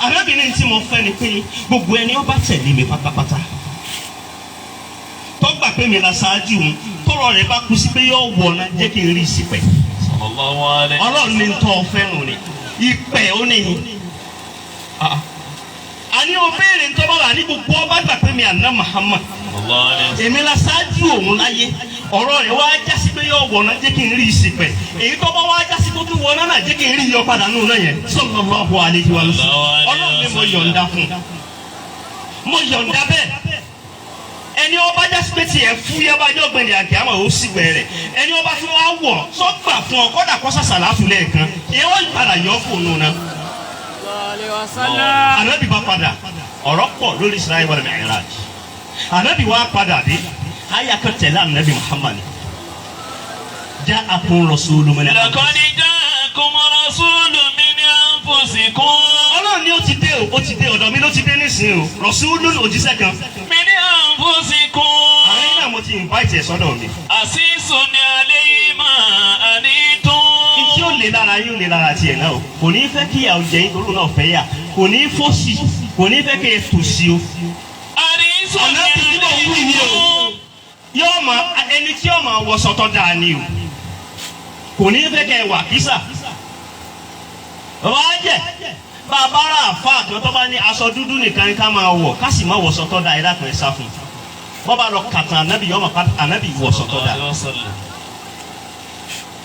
Arábìnrin tí mo fẹ́ ni pé gbogbo ẹni ó bá tẹ̀lé mi pátápátá, tó gbà pé mi la ṣáájú òun, tọrọ rẹ̀ bá kú sí pé yóò wọ̀ náà, jẹ́ kí n rí ìsìpẹ̀. Sallallahu alayhi. Ọlọ́run ní tọ́ fẹ́ nù ni ìpẹ́ ó ní. Àní o béèrè ń tọ́ba wà ní gbogbo ọba gbà pé mi àná Muhammad, Sallallahu alayhi wa sallam. èmi la ṣáájú òun láyé, ọ̀rọ̀ rẹ̀ wá jásí pé yóò wọ̀ náà, jẹ́ kí n rí ìsìpẹ̀. Èyí tó bá wá jásí tó tún wọ̀ náà náà, jẹ́ kí n rí yọ padà nù náà yẹn. Sallallahu alaihi wa sallam. Ọlọ́run ní mo yọ̀ǹda fún un, mo yọ̀ǹda bẹ́ẹ̀. Ẹni ọba jásí pé tiẹ̀ fúyẹ́ bá jọ́ gbẹ̀dẹ̀ àkè àmọ́ ó sì wẹ̀ rẹ̀, ẹni ọba tí wọ́n á wọ̀ sọ́gbà fún ọ, kọ́dà kọ́ sàṣàlátù lẹ́ẹ̀kan, ìyẹn wọ́n padà yọ fóònù náà. Anabi bá padà, ọ̀rọ̀ pọ̀ lórí Israel wal Mi'raj. Anabi wá padà dé, àyà kan tẹ̀lé anabi Muhammad: ja'akum rasulun min لقد جاءكم رسول من أنفسكم. Ọlọ́run ni ó ti dé o, ó ti dé, ọ̀dọ̀ mi ló ti dé nísìnyí o. Rasulun, òjíṣẹ́ kan. من أنفسكم. Àwọn yìí náà mo ti invite ẹ̀ sọ́dọ̀ mi. عزيز عليه ما عنتم. Tí ó lè lára yóò lè lára tiẹ̀ náà o. Kò ní fẹ́ kí ìyàwó jẹ́ yín, torí náà fẹ́ yà, kò ní fọ́sì, kò ní fẹ́ kí ẹ tòṣì o. عزيز Ànábì tí mò ń wí yìí o, عليكم. Yóò máa ẹni tí yóò máa wọṣọ tó dáa ni o, kò ní fẹ́ kẹ́ ẹ wà kísà. Bàbá jẹ bàbá rà fà tí wọ́n tó bá ní aṣọ dúdú nìkan ní ká máa wọ̀, ká sì má wọṣọ tó dáa, ẹ dákun, ẹ sá fún un. Bọ́ bá lọ kàtàn ànábì, yóò máa ànábì wọṣọ tó dáa.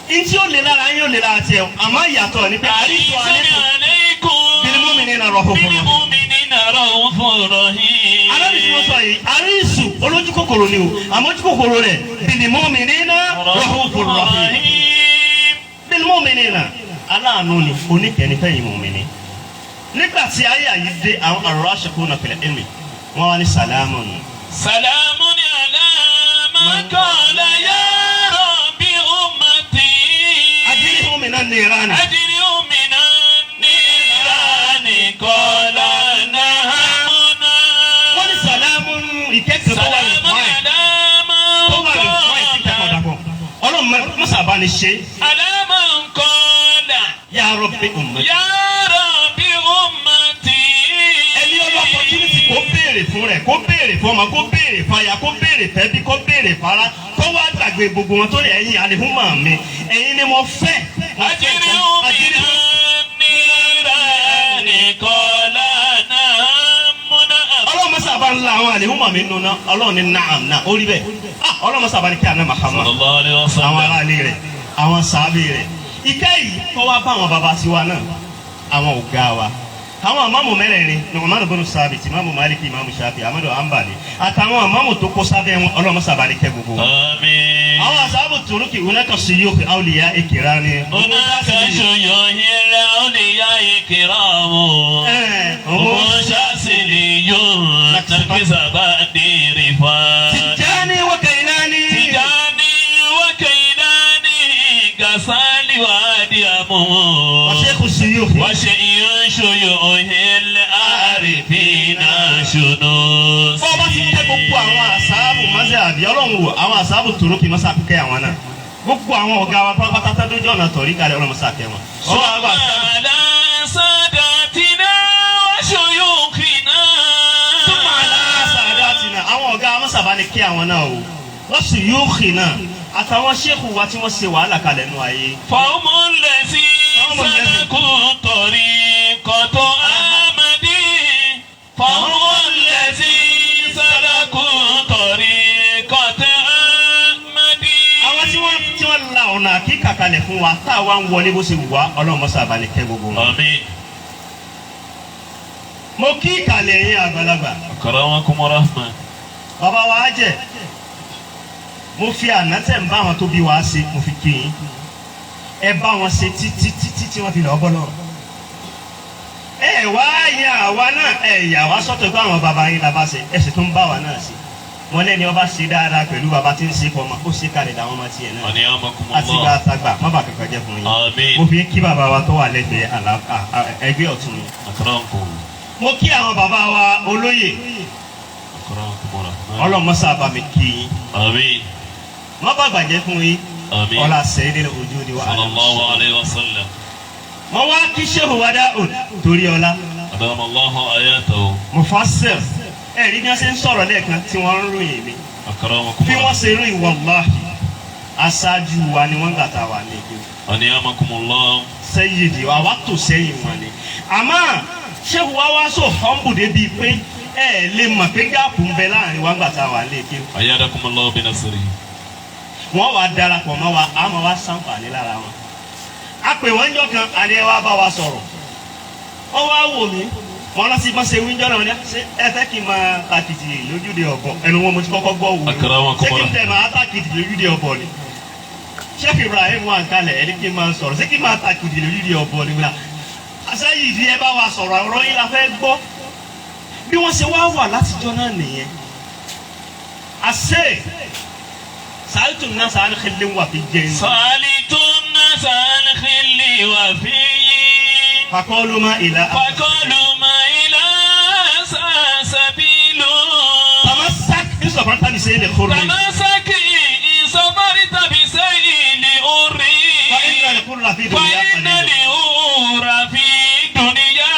Ntí ó lè lára yín ó lè lára tiẹ̀, àmọ́ ìyàtọ̀ ni pé àríṣọ عزيز alẹ́ عليكم. بالمؤمنين رؤوف. بالمؤمنين رؤوف رحيم. Alábi tí wọ́n sọ yìí, àríṣù olójú kòkòrò ni o, àmọ́ ojú kòkòrò rẹ̀ بالمؤمنين رؤوف رحيم. بالمؤمنين, aláàánú ni, oníkẹ́ni fẹ́yìn mọ̀mìnì. Nígbà tí ayé àyè dé, àwọn الراسخون في العلم, wọ́n wá ní سلام. سلام على من قال يا رب أمتي. أجره من النيران. أجره من النيران قال نعم. Wọ́n ní سلام, ìkẹ́kọ̀ọ́ tó wà ní سلام fún ẹ̀ على من tó wà ní fún ẹ̀ tí kẹ́kọ̀ọ́ dàpọ̀. Ọlọ́run mọ́sà bá ní ṣe. على من قال يا رب أمتي. يا رب أمتي. Ẹni ọlọ́ opportunity kó béèrè fún rẹ̀, kó béèrè fún ọmọ, kó béèrè fún aya, kó béèrè fẹ́bí, kó béèrè fara, kó wá gbàgbé gbogbo wọn tó lè ẹ̀yin àlehùnmọ̀ mi, ẹ̀yin ni mo fẹ́. أجره من النيران قال نعم. Ọlọ́run mọ́sá bá ń la àwọn àlehùnmọ̀ mi nù náà. Ọlọ́run ní naam náà, ó rí bẹ́ẹ̀. Ah, ọlọ́run mọ́sá bá ní kí àná Muhammad, صلى الله عليه àwọn وسلم. aráalé rẹ̀, àwọn sàábé rẹ̀, ìkẹ́ yìí kọ́ wá bá àwọn baba tiwa náà, àwọn ọ̀gá wa, àwọn àmàmù mẹ́rẹ̀ẹ̀rin ní Umaru bọ́nu sábì tí Imamu Maliki, Imamu Shafi, Amadu Ambali àtàwọn àmàmù tó kó sábẹ́ wọn. Ọlọ́run mọ́sá bá ní kẹ́ gbogbo wọn. آمين. Àwọn أصحاب الطرق هناك شيوخ أولياء كرام. هناك شيوخ الأولياء كرام. هم شاذلي تركز رفاع. تجاني وكيلاني. تجاني وكيلاني غسالي وادي أمو. وشيخ الشيوخ. وشيخ شيوخ العارفين شنوس. Bọ́ bá ti kẹ́ gbogbo àwọn àsáàbù mọ́sẹ̀ àbí ọlọ́run wò, àwọn أصحاب الطرق mọ́sá kẹ́ àwọn náà, gbogbo àwọn ọ̀gá wa pátápátá tó dójú ọ̀nà tọ̀rí kalẹ̀, ọlọ́run mọ́sá kẹ́ wọn. Ọba àgbà. على ساداتنا وشيوخنا. ثم على ساداتنا, àwọn ọ̀gá mọ́sá bá ní kí àwọn náà o, wọ́n sì yóò xì náà àtàwọn ṣéèkù wa tí wọ́n ṣe wàhálà kalẹ̀ nù ayé. فهم الذي فهم الذي سلكوا طريقة أحمد، فهم الذي سلكوا طريقة أحمد. Àwọn tí wọ́n la ọ̀nà àkíkà kalẹ̀ fún wa, tá a wá ń wọlé bó ṣe wù wá, ọlọ́run mọ́sá bá ní kẹ́ gbogbo wọn. آمين. Mo kí ìkàlẹ̀ yín àgbàlagbà. أكرمكم الرحمن. Bàbá wa á jẹ, mo fi àná tẹ̀ ń bá àwọn tó bí wa ṣe, mo fi kí yín. Ẹ bá wọn ṣe títí títí tí wọ́n fi lọ́ọ́ bọ́ lọ́rùn. Ẹ wá yan àwa náà, ẹ yà wá sọ́tọ̀ pé àwọn bàbá yín la bá ṣe, ẹ sì tún bá wa náà ṣe. Wọn lẹ́ni ọba ṣe dáadáa pẹ̀lú bàbá tí ń ṣe fọmọ, ó ṣe kalẹ̀ làwọn ọmọ tiẹ̀ náà. ونعمكم Àti gba الله. àtàgbà má bàa kankan jẹ́ fún yín. آمين. Mo fi kí bàbá wa tó wà lẹ́gbẹ̀ẹ́ ẹgbẹ́ ọ̀tún mi. أكرمكم. Mo kí àwọn bàbá wa olóyè. أكرمكم الرحمن. Ọlọ́mọṣà bá mi kí yín. آمين. Má bàa gbàjẹ́ fún yín. آمين. Ọlá سيد الوجود wa. صلى الله عليه وسلم. Mo wá kí Shehu wa Daud torí ọlá. أدام الله آياته. Mufassir ẹ rí bí wọ́n ṣe ń sọ̀rọ̀ lẹ́ẹ̀kan tí wọ́n ń ròyìn mi. أكرمكم Bí wọ́n ṣe ròyìn wàláhì aṣáájú wa ni wọ́n gbà tá a wà ní ìgbé. أنيامكم الله. Sẹ́yìdì wa wá tò sẹ́yìn wọn ni. Àmọ́ ṣéwù wa wá sọ fọ́nbù débi pé ẹ lè mọ̀ pé gáàpù ń bẹ láàrin wa gbà tá a wà ní ìgbé. أيدكم الله بنصره. Wọ́n wá darapọ̀ mọ́ wa, àmọ́ wa ṣàǹfààní lára wọn. A pè wọ́n jọ kan, àní ẹ wá bá wa sọ̀rọ̀. Wọ́n wá wò mí, wọ́n lọ sí bá ṣe wíńjọ́ náà ní ṣé ẹ fẹ́ kí n máa tàkìtì lójúde ọ̀bọ? Ẹnu wọn mo ti kọ́kọ́ gbọ́ wò ó. Akramakum Ṣé kí n Allah. tẹ̀ máa tàkìtì lójúde ọ̀bọ ni? Sheikh Ibrahim wà ń kalẹ̀ ẹni kí n máa sọ̀rọ̀, ṣé kí n máa tàkìtì lójúde ọ̀bọ ni? Wíwá Sẹ́yìdì ẹ bá wa sọ̀rọ̀, ọ̀rọ̀ yín la fẹ́ gbọ́. Bí wọ́n ṣe wá wà látijọ́ náà nìyẹn. Àṣẹ sàálùtù náà sàálù xẹlẹ̀ wà fi jẹ́ ní. سألت الناس عن خلي وفي Fakọ́lù má ìlà. فقالوا ما إلى سبيل. Tamasak ìsọ̀fọ́ntà ní sẹ́yìn lè kórè. تمسك إن صبرت بسيل أري. فإن الكل في دنيا فإن قليل. الأور في دنيا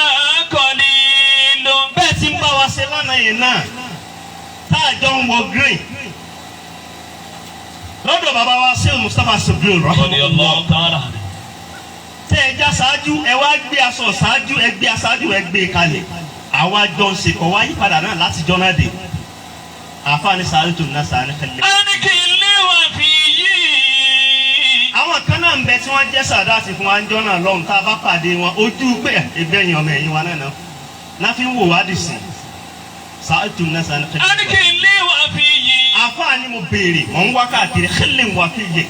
قليل. Bẹ́ẹ̀ tí ń bá wa ṣe lánàá yìí náà tá a jọ ń wọ green lọ́dọ̀ bàbá wa ṣé Mustapha Subril رضي الله تعالى عنه. tẹ́ ẹ já ṣáájú, ẹ wá gbé aṣọ ṣáájú, ẹ gbé aṣáájú, ẹ gbé e kalẹ̀, àwa jọ ń ṣe kọ̀ wá yípadà náà láti jọ náà dé àfààní sàárè tó ní sàárè kẹlẹ́. عن كل وفي. Àwọn kan náà ń bẹ tí wọ́n jẹ́ sàdáàtì fún wa ń jọ náà lọ́hùn, tá a bá pàdé wọn ojú pé ẹgbẹ́ yẹn ọmọ ẹ̀yìn wa náà náà náà fi ń wò wá dì sí sàárè tó ní sàárè kẹlẹ́. عن كل وفي. Àfáà ni mo béèrè, mò ń wá káàkiri xílẹ̀ ń wá fi yẹ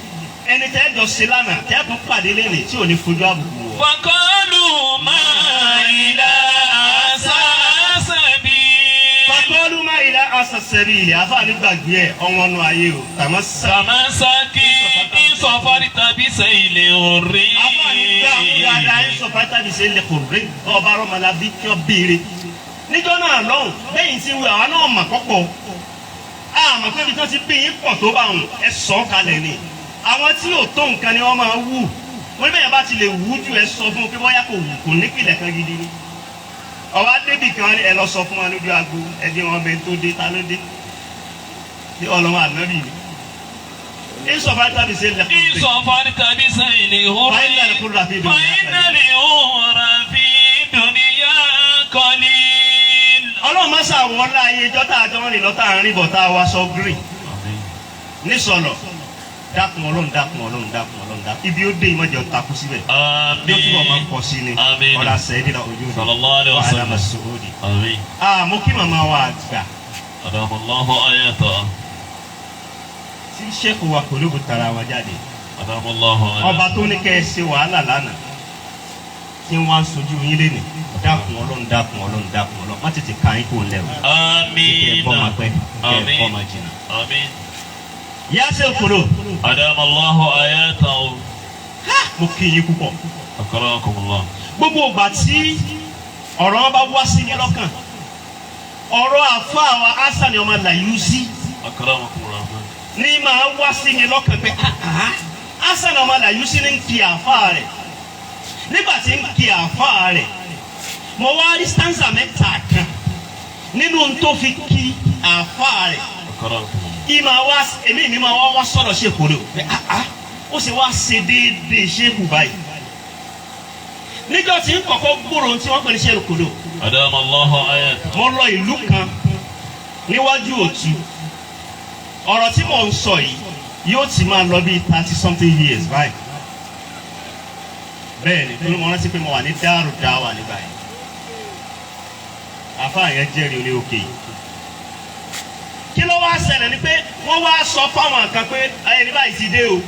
ẹni tẹ́ jọ sí lánàá tẹ́ tún pàdé lẹ́nìí tí ò ní fojú àbùkù wọ̀. فقالوا ما إلى سبيل. Fakọ́lù má ilá asàsẹ́rì ilẹ̀ àfáà ní gbàgbé ẹ̀ ọ̀wọ́n nu ayé o tàmọ́ sá. تمسك إن صفرت بسيل أري. Àfáà ní gbà dáadáa ń sọ fátàbí ṣe lè kò rí ọba rọmọlábí kí wọ́n béèrè. Níjọ́ náà lọ́hùn lẹ́yìn tí wọ́n àwọn náà mà kọ́kọ́ àmọ́ pé ibi tí wọ́n ti bí yín pọ̀ tó bá wọn ẹ sọ ọ́ kalẹ̀ ni. Àwọn tí ò tó nǹkan ni wọ́n máa wù wọ́n bẹ́ẹ̀ bá ti lè wú jù, ẹ sọ fún un pé bóyá kò wù kò nípìnlẹ̀ kan gidi ni. Ọwọ́ adébì kan ẹ lọ sọ fún wọn lójú agbo, ẹ dín wọn bẹ́ẹ̀ tó dé ta ló dé ní ọlọ́wọ́ ànábì ni. Ìsọfà tàbí ṣe lẹ́kọ̀ọ́ إن صفرت بسيل فإن أري الكل في دنيا فإن الأور في دنيا قليل. Ọlọ́run má ṣàwọ́ láàyè ijọ́ tá a jọ ń rìn lọ tá a ń rìn bọ̀ tá a wá sọ green nísọ̀lọ̀. Dákun Ọlọ́run, dákun Ọlọ́run, dákun Ọlọ́run, dákun ibi ó dé ìmọ̀jọ takú síbẹ̀ yóò túbọ̀ máa آمين. pọ̀ sí ni. Àmín. Ọ̀là sẹ́yìn ojú mi صلى الله عليه wàhálà وسلم. Mas'udi. آمين. Mo kí màmá wa àgbà أدام الله آياته. tí sẹ́kù wa kò lóògùn tara wa jáde. أدام الله Ọba آياته. tó ní kẹ́ ẹ ṣe wàhálà lánàá tí wọ́n á sojú yín lé ní, dákun Ọlọ́run, dákun Ọlọ́run, dákun Ọlọ́run, má tètè ka yín kó lẹ̀ o. Kẹ́ ẹ bọ́ máa آمين. pẹ́, kẹ́ ẹ bọ́ آمين. máa jìnnà. آمين. Yá ṣe kúrò. أدام الله آياته. Mo kí yín púpọ̀. أكرمكم الله. Gbogbo ìgbà tí ọ̀rọ̀ bá wá sí mi lọ́kàn, ọ̀rọ̀ àfáà wa Hasan ọmọ Làyúsí أكرمكم الرحمن. ní máa wá sí mi lọ́kàn pé ah, ah, Hasan ọmọ Làyúsí ní ń kí àfáà rẹ̀. Nígbà tí ń kí àfáà rẹ̀, mo wá rí stanza mẹ́ta kan nínú ohun tó fi kí àfáà rẹ̀. أكرمكم الله. Ìmọ̀ wá èmi mi máa wá wá sọ̀rọ̀ ṣèkú rẹ̀ o pé ah, ah, ó sì wá ṣe déédéé ṣéèkù báyìí níjọ́ tí ń kọ́kọ́ gbòòrò tí wọ́n pè ní ṣéèkù rẹ̀ o. أدام الله آياته. Mo lọ ìlú kan níwájú òtún. Ọ̀rọ̀ tí mò ń sọ yìí yóò ti máa lọ bíi 30 something years báyìí. Bẹ́ẹ̀ ni, torí mo rántí pé mo wà ní Dáàrú Dáwà nígbà yẹn. Àfáà yẹn jẹ́rìí oní òkè yìí. Kí ló wá ṣẹlẹ̀ ni pé wọ́n wá sọ fáwọn kan pé ayé ní báyìí ti dé o.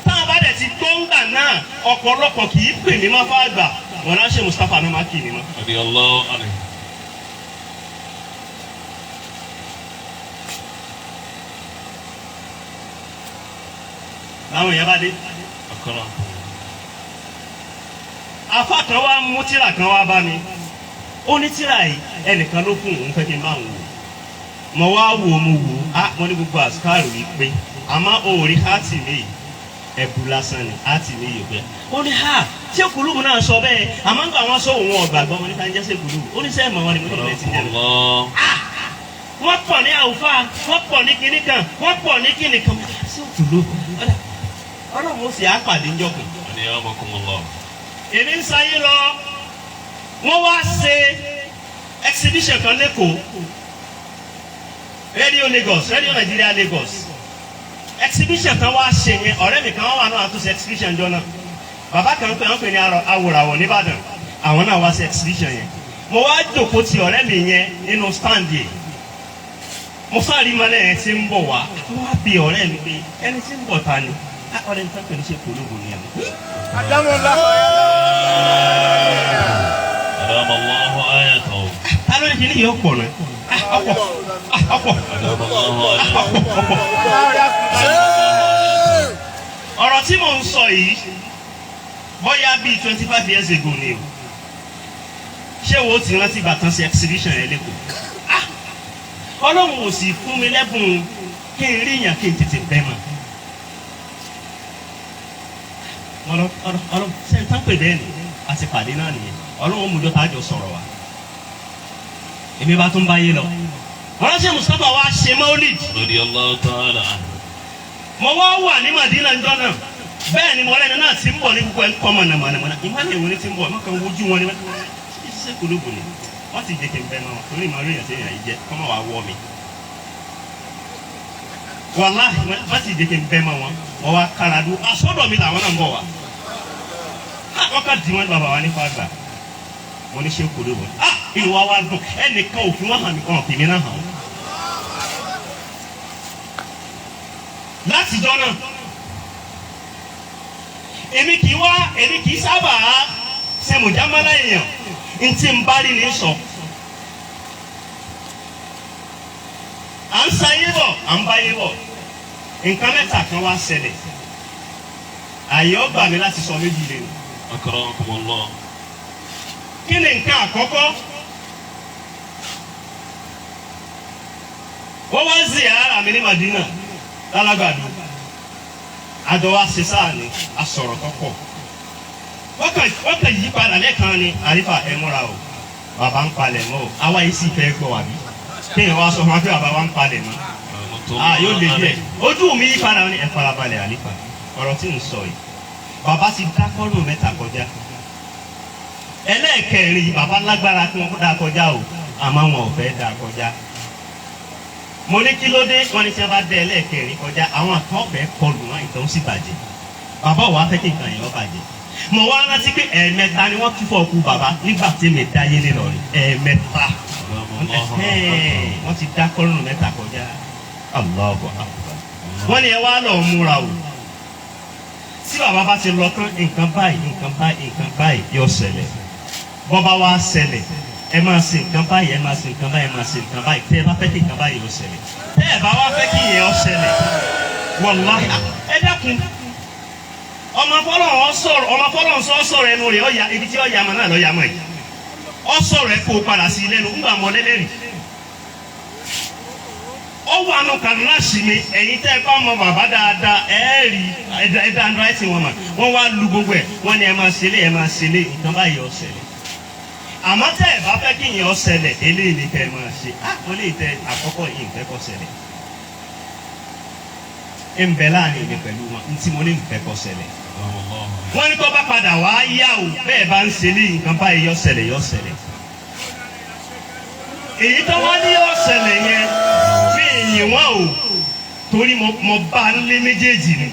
Táwọn bá dẹ̀ ti gbóngbà náà, ọ̀pọ̀lọpọ̀ kì í pè mí mọ́ fáàgbà wọn náà ṣe Mustapha náà má kì í mi mọ́. رضي الله عنه. Láwọn èèyàn bá dé. أكرمكم الله. Afa kan wá mú tíra kan wá bá mi, ó ní tíra yìí ẹnìkan ló fún òun, fẹ́ kí n bá òun wò. Mo wá wò, mo wò á, mo ní gbogbo àsìkáàrò yìí pé àmọ́ òòrí hátì mi yìí. Ẹ̀bù lásán ni á ti ní ìyókù ẹ̀. Ó ní ha ṣé kùlùmù náà sọ bẹ́ẹ̀ àmọ́ nígbà wọn sọ òun ọ̀gbàgbọ́ wọn ní ká ń jẹ́ ṣé kùlùmù ó ní sẹ́ẹ̀ mọ̀ wọn ni mo ní ìrẹsì jẹ́ mi. Wọ́n pọ̀ ní àwùfá, wọ́n pọ̀ ní kinní kan, wọ́n pọ̀ ní kinní kan. Ṣé kùlùmù ọlọ́run ó sì á pàdé ńjọ́kùn. Èmi ń sáyé lọ, wọ́n wá ṣe exhibition kan lẹ́kọ̀ọ́, Radio Lagos, Radio Nigeria Lagos. Exhibition kan wá ṣe yẹn, ọ̀rẹ́ mi kan wà náà àtúnṣe exhibition jọ náà. Bàbá kan pé wọ́n pè ní Awòràwọ̀ nìbàdàn, àwọn náà wá ṣe exhibition yẹn. Mo wá jókòó ti ọ̀rẹ́ mi yẹn nínú stand yẹn. Mo sáré mọ́lẹ̀ yẹn tí ń bọ̀ wá. Wọ́n á bi ọ̀rẹ́ mi pé ẹni tí ń bọ̀ ta ni? Ọ̀rẹ́ mi kan pè ní ṣe kòlóògùn ni àná. Ta ló ní kí ni yóò pọ̀ náà? Ọ̀pọ̀ ọ̀pọ̀ ọ̀pọ̀. Ọ̀rọ̀ tí mò ń sọ yìí bóyá bíi 25 years ago ni o. Ṣé wo ti rántí ìgbà tán sí exhibition yẹn lẹ́kọ̀ọ́? Ọlọ́run ò sì fún mi lẹ́bùn kí n rí yàn kí n tètè bẹ́ mọ̀. Ọlọ́run ṣe ń tán pè bẹ́ẹ̀ ni a ti pàdé náà nìyẹn. Ọlọ́run mú dọ́ta àjọ sọ̀rọ̀ wa. Èmi bá tún báyé lọ. Ránṣẹ́ Mustapha wa ṣe Maulid. Mo wá wà ní Madina njọ́ náà. Bẹ́ẹ̀ ni mọ̀lẹ́ni náà ti ń bọ̀ ní gbogbo ẹ̀ ń kọ́ mọ̀nàmọ̀nà. Ìmọ̀lẹ̀ ìwé ni ti ń bọ̀, mọ̀kàn wojú wọn ni wọ́n ṣe kúlóògùn ni. Wọ́n ti jẹ́ kí n bẹ́ náà torí ìmọ̀ orí ìyàtọ̀ yìí jẹ́ kọ́mọ̀ wá wọ́ mi. Wàláhì wọ́n ti jẹ́ kí n bẹ́ mọ́ wọn. Wọ́n wá kára dúró. Àsọdọ̀ mi làwọn náà ń bọ̀ wá. Wọ́n ká di wọn bàbá wa nípa àgbà. Mo ní ṣe kúlóògùn. Inú wa wá dùn. Ẹnìkan òfin wọn hàn mí kan òfin mi náà hàn wọ́n. Látijọ́ náà èmi kì í sábà ṣe mùjámálá èèyàn ntí n bá rí ní sọ. À ń sayé bọ̀, à ń báyé bọ̀, nǹkan mẹ́ta kan wá ṣẹlẹ̀. Àyè ọgbà mi láti sọ méjì lé o. Kí ni nǹkan àkọ́kọ́? Wọ́n wá ziyara mi ní Madina lálágbàdo. Àjọ wa ṣe sáà ni a sọ̀rọ̀ tó pọ̀. Wọ́n kàn yí padà lẹ́ẹ̀kan ni àrífà ẹ múra o. Bàbá ń palẹ̀ mọ́ o. Àwa yìí sì fẹ́ gbọ́ wà bí. Kéèyàn wá sọ fún wa pé bàbá wa ń palẹ̀ mọ́. Yóò lè díẹ̀. Ojú mi yí padà ní ẹ farabalẹ̀ àrífà. Ọ̀rọ̀ tí ń sọ yìí. Bàbá ti dá kọ́nù mẹ́ta kọjá. Ẹlẹ́ẹ̀kẹrin bàbá lágbára kí wọ́n dá kọjá o. Àmọ́ wọn ò fẹ́ dá kọjá. Mo ní kí ló dé wọn ní tí wọn bá dé ẹlẹ́ẹ̀kẹrin kọjá àwọn àtọ́fẹ́ kọlù wọn ìtàn sì bàjẹ́. Bàbá wa fẹ́ kí nǹkan yẹn ó bàjẹ́. Mo wá rántí pé ẹ̀ẹ̀mẹ́ta ni wọ́n túfọ̀ kú bàbá nígbà tí mi dáyé nílọrin. Ẹ̀ẹ̀mẹ́ta wọ́n ti dá kọ́rùn mẹ́ta kọjá. Allahu Akbar. Wọ́n ní ẹ wá lọ múra o. Tí bàbá bá ti lọ tán nǹkan báyìí nǹkan báyìí nǹkan báyìí yóò ṣẹlẹ̀. Bọ́ba wá ṣẹlẹ̀ ẹ máa ṣe nǹkan báyìí ẹ máa ṣe nǹkan báyìí ẹ máa ṣe nǹkan báyìí tẹ́ ẹ bá fẹ́ kí nǹkan báyìí ó ṣẹlẹ̀ tẹ́ ẹ bá wá fẹ́ kí ìyẹn ó ṣẹlẹ̀ wàláhì ẹ dákun ọmọ fọlọ́run sọ̀rọ̀ ọmọ fọlọ́run sọ sọ̀rọ̀ ẹnu rẹ̀ ọ̀ya ibi tí ọ̀ya mọ̀ náà lọ́ya mọ̀ yìí ọ sọ̀rọ̀ ẹ kó o padà sí lẹ́nu ńgbà mọ́ lẹ́lẹ́rìí ọ wà nù kàdúràsì mi ẹ̀yin tẹ́ ẹ bá mọ bàbá dáadáa ẹ rí ẹ̀dá andráìtì wọn mà wọ́n wá lu gbogbo ẹ̀ wọ́n ní ẹ máa ṣe lé ẹ máa ṣe lé nǹkan báyìí ó ṣẹlẹ̀ àmọ́ tẹ́ ẹ bá fẹ́ kí ìyẹn ó ṣẹlẹ̀ eléyìí ni kẹ́ ẹ máa ṣe á mo lè tẹ àkọ́kọ́ yìí nfẹ́ kó ṣẹlẹ̀ ń bẹ láàrin mi pẹ̀lú wọn ntí mo ní nfẹ́ kó ṣẹlẹ̀ wọ́n ní tó bá padà wá yá o bẹ́ẹ̀ bá ń ṣe lé nǹkan báyìí yó ṣẹlẹ̀ yó ṣẹlẹ̀ èyí tó wá ní yó ṣẹlẹ̀ yẹn mi ìyìn wọn o torí mo bá ń lé méjèèjì ni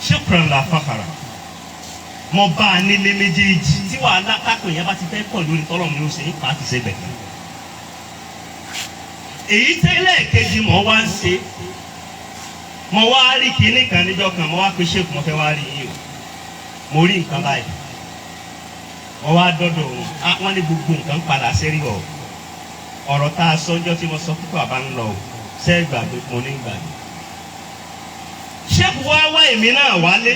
ṣùkúrán la fàkàrà mo bá a nílé méjèèjì tí wàhálà kákò yẹn bá ti fẹ́ pọ̀ lórí tọ́lọ̀ mi ó ṣe ń pa á ti ṣe gbẹ̀gbẹ̀. Èyí tẹ́lẹ̀ kejì mo wá ń ṣe mo wá rí kinní kan níjọ́ kan mo wá pé ṣéèkù mo fẹ́ wá rí yín o mo rí nǹkan báyìí mo wá dọ́dọ̀ wọn wọ́n ní gbogbo nǹkan padà sẹ́rí ọ̀ ọ̀rọ̀ tá a sọ ọjọ́ tí mo sọ fún bàbá ń lọ o ṣé gbàgbé mo ní gbàgbé. Ṣéèkù wá wá èmi náà wálé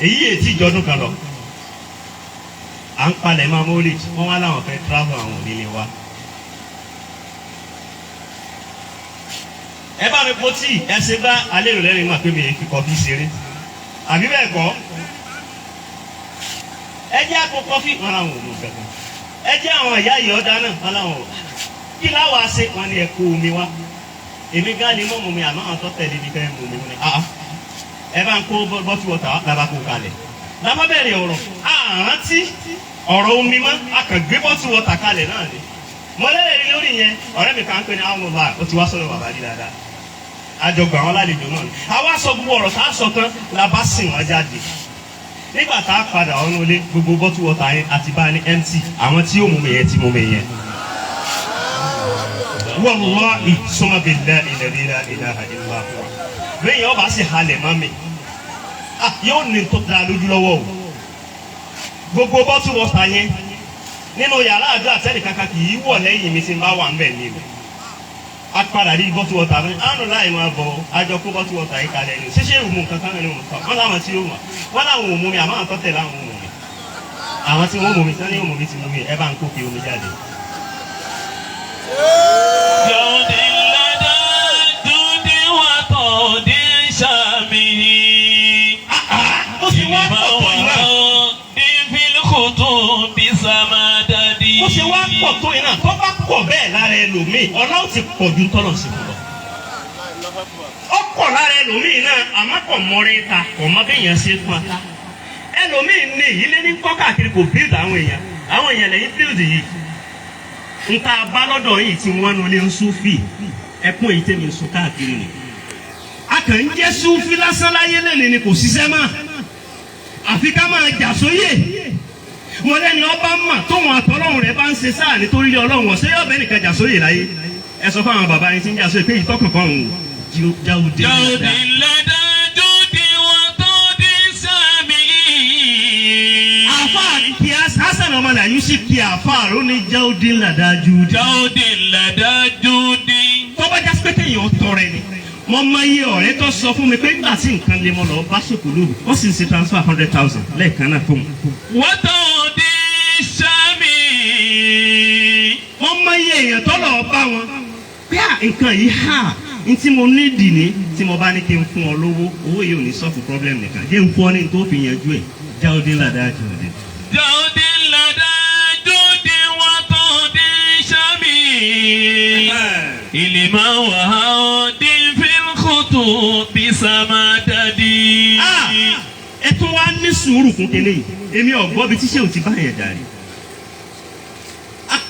èyí ètí ìjọdún kan lọ à ń palẹ̀ mọ́ mọ́lẹ́jì wọ́n wá láwọn fẹ́ travel àwọn onílé wa. Ẹ bá mi po tíì, ẹ ṣe bá alẹ́ rẹ̀ lẹ́rìn mà pé mi fi kọfí ṣeré. Àbí bẹ́ẹ̀ kọ́? Ẹ jẹ́ àpò kọfí, wọn làwọn ò mú kankan. Ẹ jẹ́ àwọn ìyá yìí ọ̀dá náà, wọn làwọn ò. Kí láwa ṣe? Wọn ni ẹ kó omi wá. Èmi gán ni mọ́ mu mi, àmọ́ àwọn tó tẹ̀lé mi fẹ́ mu mi wọn ni. Ẹ bá ń kó bottle water wá, làbá kó kalẹ̀. Làbá bẹ̀rẹ̀ ọ̀rọ̀, àrántí ọ̀rọ̀ omi mọ́, a kàn gbé bottle water kalẹ̀ náà ni. Mọ̀lẹ́rẹ̀ rí lórí yẹn, ọ̀rẹ́ mi kan ń pè ní àwọn ọba, ó ti wá sọ̀rọ̀ bàbá rí dáadáa. Àjọgbà wọn lálejò náà ni. Àwa sọ gbogbo ọ̀rọ̀ tá a sọ tán, la bá sìn wọ́n jáde. Nígbà tá a padà ọ̀nà ilé, gbogbo bottle water yẹn àti bá a ní empty, àwọn tí yóò mú mi yẹn ti mú mi yẹn. Wallahi summa billahi alladhi la ilaha illa huwa. Bẹ́ẹ̀ yẹn ọba sì halẹ̀ mọ́ mi, yóò ní tó da lójú lọ́wọ́ o. Gbogbo bottle water yẹn nínú yàrá àdúrà tẹ́lẹ̀ kankan kì í wọ̀ lẹ́yìn mi tí n bá wà ń bẹ̀ ni o. A padà rí bottle water mi, àánú láì máa bọ̀, àjọ kó bottle water yìí kalẹ̀ ni. Ṣíṣe ìmú nǹkan kan ní wọn wọ́n láwọn tí ó wà, wọ́n láwọn ò mú mi, àmọ́ àwọn tó tẹ̀ láwọn ò mú mi. Àwọn tí wọ́n mú mi sani ò mú mi ti mú mi, ẹ bá ń kó fi omi jáde. جود لدى جود وطود شامه. Ó sì wá pọ̀ tó iná. في الخطوب سماددي. Ó ṣe wá pọ̀ tó iná, tó bá pọ̀ bẹ́ẹ̀ lára ẹlòmíì, ọlá ó ti pọ̀ ju tọ́lọ̀ sí fún lọ. Ó pọ̀ lára ẹlòmíì náà, àmọ́ kò mọ́rin ta, kò mọ bí èèyàn ṣe fún ata. Ẹlòmíì ní ilé ní kọ́ káàkiri, kò build àwọn èèyàn, àwọn èèyàn lẹ́yìn build yìí. Nta bá lọ́dọ̀ yìí tí wọ́n nu ilé ń súfì, ẹkún èyí tèmi ń sun káàkiri ni. A kàn ń jẹ́ súfì lásán láyé lẹ́ni ni, kò ṣiṣẹ́ mọ́. Àfi ká máa jà sóyè. Wọn lẹ́ni ọba mà tóun àtọ́lọ́hún rẹ̀ bá ń ṣe sáà nítorí Ọlọ́run ọ̀sẹ̀ yóò bẹ́ẹ̀ nìkan jà sóyè láyé. Ẹ sọ fún àwọn bàbá yín tí ń jà sóyè pé ìtọ́kàn kan òun jáwùdé. جود لدى جود وطود شامه. Àfa kí Hasan ọmọ náà Yusuf kí àfa ló ní jáwùdé làdájú. جود لدى جود. Tọ́ba jásí pé kéèyàn tọrẹ ni. Mo mọ iye ọ̀rẹ́ tó sọ fún mi pé nígbà tí nǹkan lè mọ lọ bá ṣèkúlù, ó sì ń ṣe transfer 100,000 lẹ́ẹ̀kan náà fún un. وطود شامه. Mo mọ iye èèyàn tó lọ bá wọn bí à nǹkan yìí hà n tí mo ní dì ní tí mo bá ní kí n fún ọ lówó, owó yìí ò ní solve problem nìkan, jẹ́ n fún ọ ní tó fi yanjú ẹ̀, jáwé ládàá jáwé. جود لدى جود وطود شامه. إلما وهود في الخطوب سماددي. Ẹ tún wá ní sùúrù fún kele yìí, èmi ò gbọ́ bí tíṣe ò ti bá yẹn dàrí.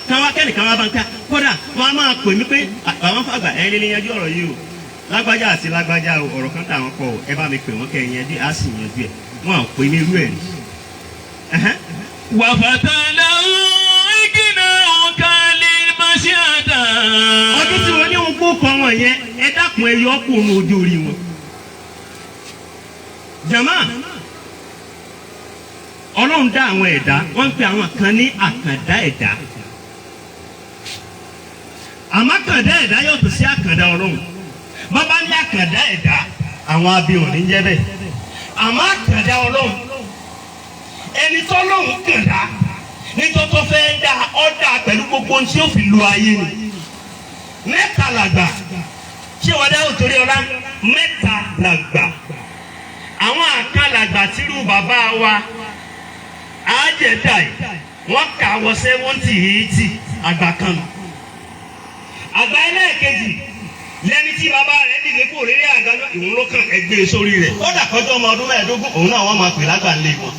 Káwá kẹ́nìkan wá bá ń ká, kódà wọn á máa pè mí pé àwọn fàgbà ẹ lè yanjú ọ̀rọ̀ yìí o, lágbájá àti lágbájá o, ọ̀rọ̀ kan táwọn kọ o, ẹ bá mi pè wọ́n kẹ́ ẹ yanjú, á sì yanjú ẹ̀. Wọn à pè mí irú ẹ̀ rí. وفتى له إقناعك للمشهد. Ọdún tí wọ́n ní wọn kó kọ́ wọn yẹn, ẹ dákun, ẹ yọ kó nu ojú orí wọn. Jama, Ọlọ́run dá àwọn ẹ̀dá, wọ́n ń pe àwọn kan ní àkàndá ẹ̀dá, àmọ́ àkàndá ẹ̀dá yàtọ̀ sí àkàndá Ọlọ́run. Bàbá ní àkàndá ẹ̀dá, àwọn abirùn ní jẹ́ bẹ́ẹ̀, àmọ́ àkàndá Ọlọ́run, ẹni tọ́lọ́run kàndá nítorí tó fẹ́ dá ọ́ dá pẹ̀lú gbogbo ohun tí ó fi lu ayé ni. Mẹ́ta làgbà, ṣé wọ́n dáhùn torí ọlá? Mẹ́ta làgbà, àwọn àkàlàgbà tírú bàbá wa àjẹdà yìí, wọ́n kà wọ 70, 80, àgbà kan nù. Àgbà ẹlẹ́ẹ̀kejì lẹ́ni tí bàbá rẹ̀ dìde kúrò lórí àga náà, ìwọ̀n ló kàn ẹgbẹ́ sórí rẹ̀, kódà kọjọ́ ọmọ ọdún 15, òun náà wọ́n máa pè lágbà ńlẹ̀ wọn.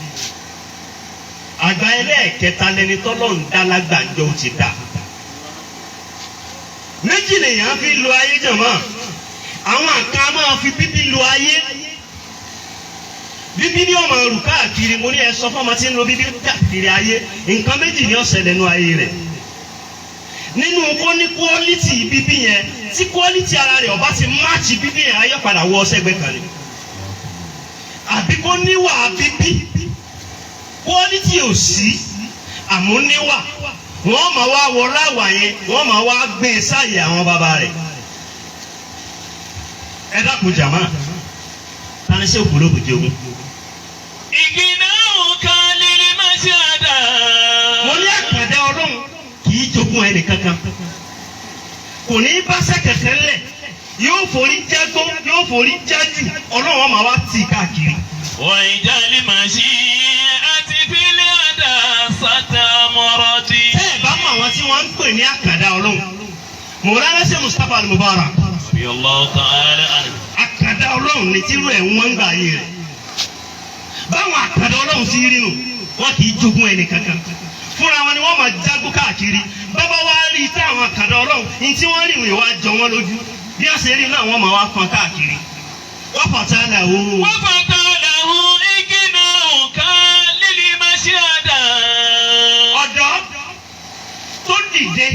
Àgbà ẹlẹ́ẹ̀kẹta lẹni tọ́lọ́ ń dá lágbàjọ, ó ti dà. Méjì lèèyàn fi lo ayé jọ̀mọ́. Àwọn kan máa fi bíbí lo ayé, bíbí ní ọmọ rù káàkiri. Mo ní ẹ sọ fọmọ tí ń lo bíbí káàkiri ayé, nǹkan méjì ní ó ṣẹlẹ̀ nínú ayé rẹ̀. Nínú kó ní quality bíbí yẹn, tí quality ara rẹ̀ ọba ti match bíbí yẹn, ayé padà wọ ọsẹgbẹ kan ni. Àbí kó níwà bíbí, quality ò sí, àmọ́ níwà, wọ́n máa wá wọ láwà yẹn, wọ́n máa wá gbé e sáàyè àwọn bàbá rẹ̀. Ẹ dákun jàmá, tani ṣé òkú ló bùjẹ ogun? إقناعك للمشهد. Mo ní àkàndá Ọlọ́run kì í jogún ẹnì kankan, kò ní í bá sẹ́kẹ̀kẹ́ ńlẹ̀. Yóò forí jágbó, yóò forí jájù, Ọlọ́run máa wá tì káàkiri. واجعل مشيئتي في الهداسة مرضي. Tẹ́ ẹ̀ bá mọ àwọn tí wọ́n ń pè ní àkàndá Ọlọ́run, Mọ̀lánà sí Mustapha Al-Mubarak. رضي الله تعالى عنه. Àkàndá Ọlọ́run ní tírú ẹ̀ wọ́n ń gbà ayé rẹ̀. Báwọn àkàndá Ọlọ́run sí rí nù, wọn kì í jogún ẹnì kankan. Fúnra wọn ni wọ́n máa jágbó káàkiri. Bàbá wa rí i táwọn àkàndá Ọlọ́run ní tí wọ́n rí ìwé wa jọ wọ́n lójú. Bí wọ́n ṣe rí náà wọ́n máa wá fọn káàkiri. Wọ́n fọ̀tá là ó. وفتى له إجناؤك للمشهد. Ọ̀dọ́ tó dìde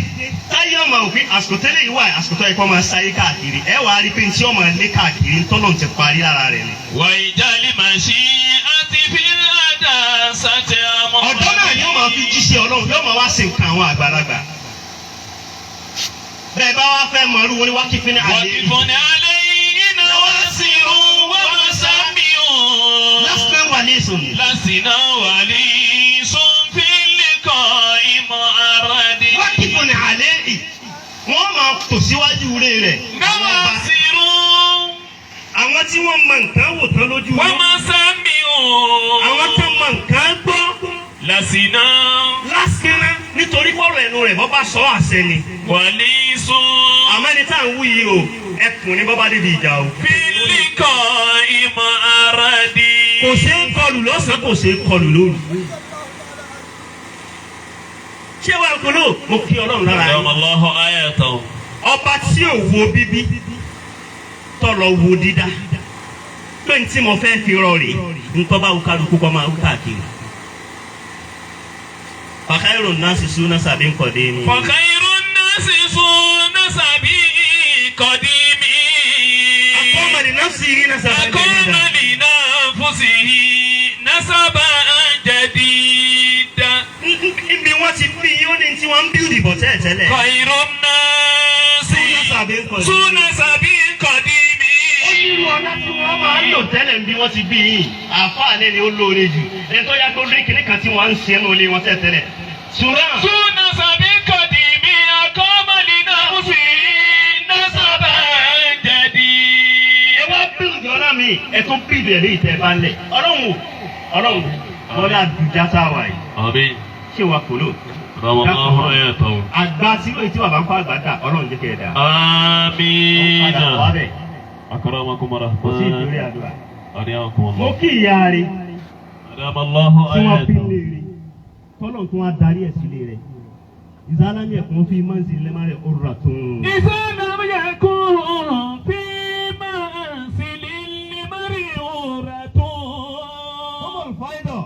táyé ọmọ òfin àsìkò tẹ́lẹ̀ yìí wà, àsìkò tó yẹ kó máa sáyé káàkiri, ẹ wàá rí pé ní tí ọmọ lé káàkiri ńtọ́nà ti parí lára rẹ̀ ni. واجعل مشيئتي في الهداسة مرضي. Ọ̀dọ́ náà yóò máa fi jíṣẹ́ Ọlọ́run, yóò máa wá sí nǹkan àwọn àgbàlagbà. Bẹ́ẹ̀ bá wá fẹ́ mọ̀ irú wọn ni wákìfín ní àlè. وقف عليه نواصر ومسامع. Lásìkò wà ní ìsòyè. لسنا وليس في اللقاء معرض. Wákìfín ní àlè ì wọ́n máa tò síwájú rẹ̀ rẹ̀. Àwọn ọba, نواصر àwọn tí wọ́n mọ nǹkan wò tán lójú wọn. ومسامع. Àwọn tó mọ nǹkan gbọ́. لسنا Lásìkò nítorí kọ́rọ̀ ẹnu rẹ̀ bọ́ bá sọ àṣẹ ni. وليس Àmọ́ ẹni tá à ń wí yìí o, ẹkùn ní bọ́bá débi ìjà o. في اللقاء معرض. Kò ṣeé kọlù lọ́sàn-án, kò ṣeé kọlù lóru. Ṣé wàá kolo mo kí Ọlọ́run lára أدام yín. الله آياته. Ọba tí ò wo bíbí tọ̀lọ̀ wo dídá pé ní tí mo fẹ́ fi rọ rèé ntọ́ bá wù kálukú kọ́ máa wù káàkiri. Fàkàìrò náà sì sún náà sàbí nkọ̀dé ni. فخير الناس نسب قديم. Akọ́mọ̀lì náà sì rí náà sàbí أقام nkọ̀dé. لنفسه نسبا جديدا. Níbi wọ́n ti bí yín ó ní tí wọ́n ń bíldì bọ̀ tẹ́lẹ̀tẹ́lẹ̀. خير الناس Sàbí nkọ̀dé. نسب قديم. Ó ní irú ọlá tí wọ́n máa ń lò tẹ́lẹ̀ bí wọ́n ti bí yín. Àfáà lẹ́ni ó lóore jù. Ẹni tó yá tó rí kinní kan tí wọ́n ń ṣe nínú ilé wọn tẹ́lẹ̀tẹ́lẹ̀. Ṣùgbọ́n نسب قديم أقام لنفسه نسبا ẹ جديدا. wá bíldì ọlá mi, ẹ tún bíldì ẹ̀ léyìí tẹ́ ẹ bá ń lẹ̀. Ọlọ́run o, Ọlọ́run wọlé àdùjá tá a wà yìí. آمين. Ṣé wàá kúlò? أدام الله آياته. Àgbà tí ó ti bàbá ń kọ́ àgbà dà, Ọlọ́run jẹ́ kẹ́ ẹ dà. آمين. Padà wá bẹ̀. أكرمكم Kò sí ìdúrí الرحمن. àdúrà. أرياكم Mo الله. kí ìyá rẹ̀ أدام الله tí wọ́n fi آياته. lé rẹ̀ tọ́lọ̀ tó wá darí ẹ̀ sílé rẹ̀. Ìsálámì ẹ̀kún fi máa ń sin lẹ́mọ́ rẹ̀ ó rà tún. إذا لم يكن في منزل المريورة fáìdọ̀.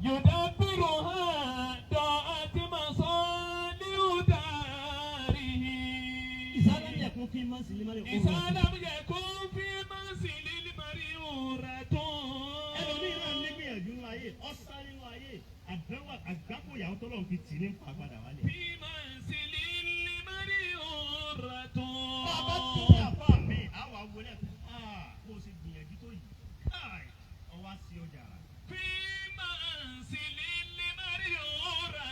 يدبرها ضاعت مصالح داره. Ìsálámì ẹ̀kún fi máa ń sin lẹ́mọ́ rẹ̀ ó إذا rà tún. لم يكن في منزل المريورة Ẹlòmíì náà nígbìyànjú nínú ayé, ọ̀sán nínú ayé, àdánwò àgbákò ìyàwó tọ́lọ̀ fi tì ní pa padà wálé. في منزل المريورة. Bàbá tó ní àbá mi, àwọn awolé ẹ̀ bó o ṣe gbìyànjú tó yìí, káì, ọwọ́ á sí ọjà rà. في منزل المريورة.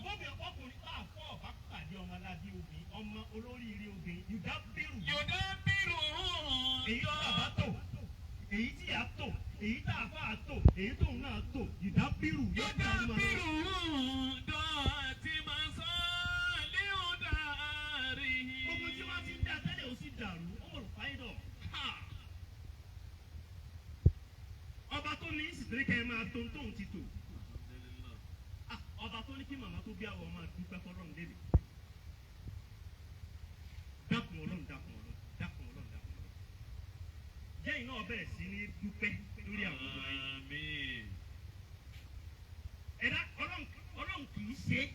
Bọ́bí ọkùnrin bá fọ́ ọ̀bá pàdé ọmọ aládé obìnrin, ọmọ olóríire obìnrin, yùdá bírù. Èyí tí bàbá tò, èyí tí ìyá tò, èyí tí àfáà tò, èyí tóun náà tò, yùdá bírù yóò dá ọmọ rẹ̀. Gbogbo tí wọ́n ti ń dá tẹ́lẹ̀ ó sì dàrú, ó mọ̀ fáyidọ̀. Ọba tó ní ìsìtìrí kẹ́ ẹ máa tó ń tóun ti tò. Ah, ọba tó ní kí màmá tó bí àwọn ọmọ dúpẹ́ fọlọ́run lébi. Dákun Ọlọ́run, dákun Ọlọ́run, dákun Ọlọ́run, dákun Ọlọ́run. Jẹ́ iná bẹ̀rẹ̀ sí ní dúpẹ́ lórí àwọn ọmọ yìí. Ẹ̀dá Ọlọ́run, Ọlọ́run kì í ṣe é.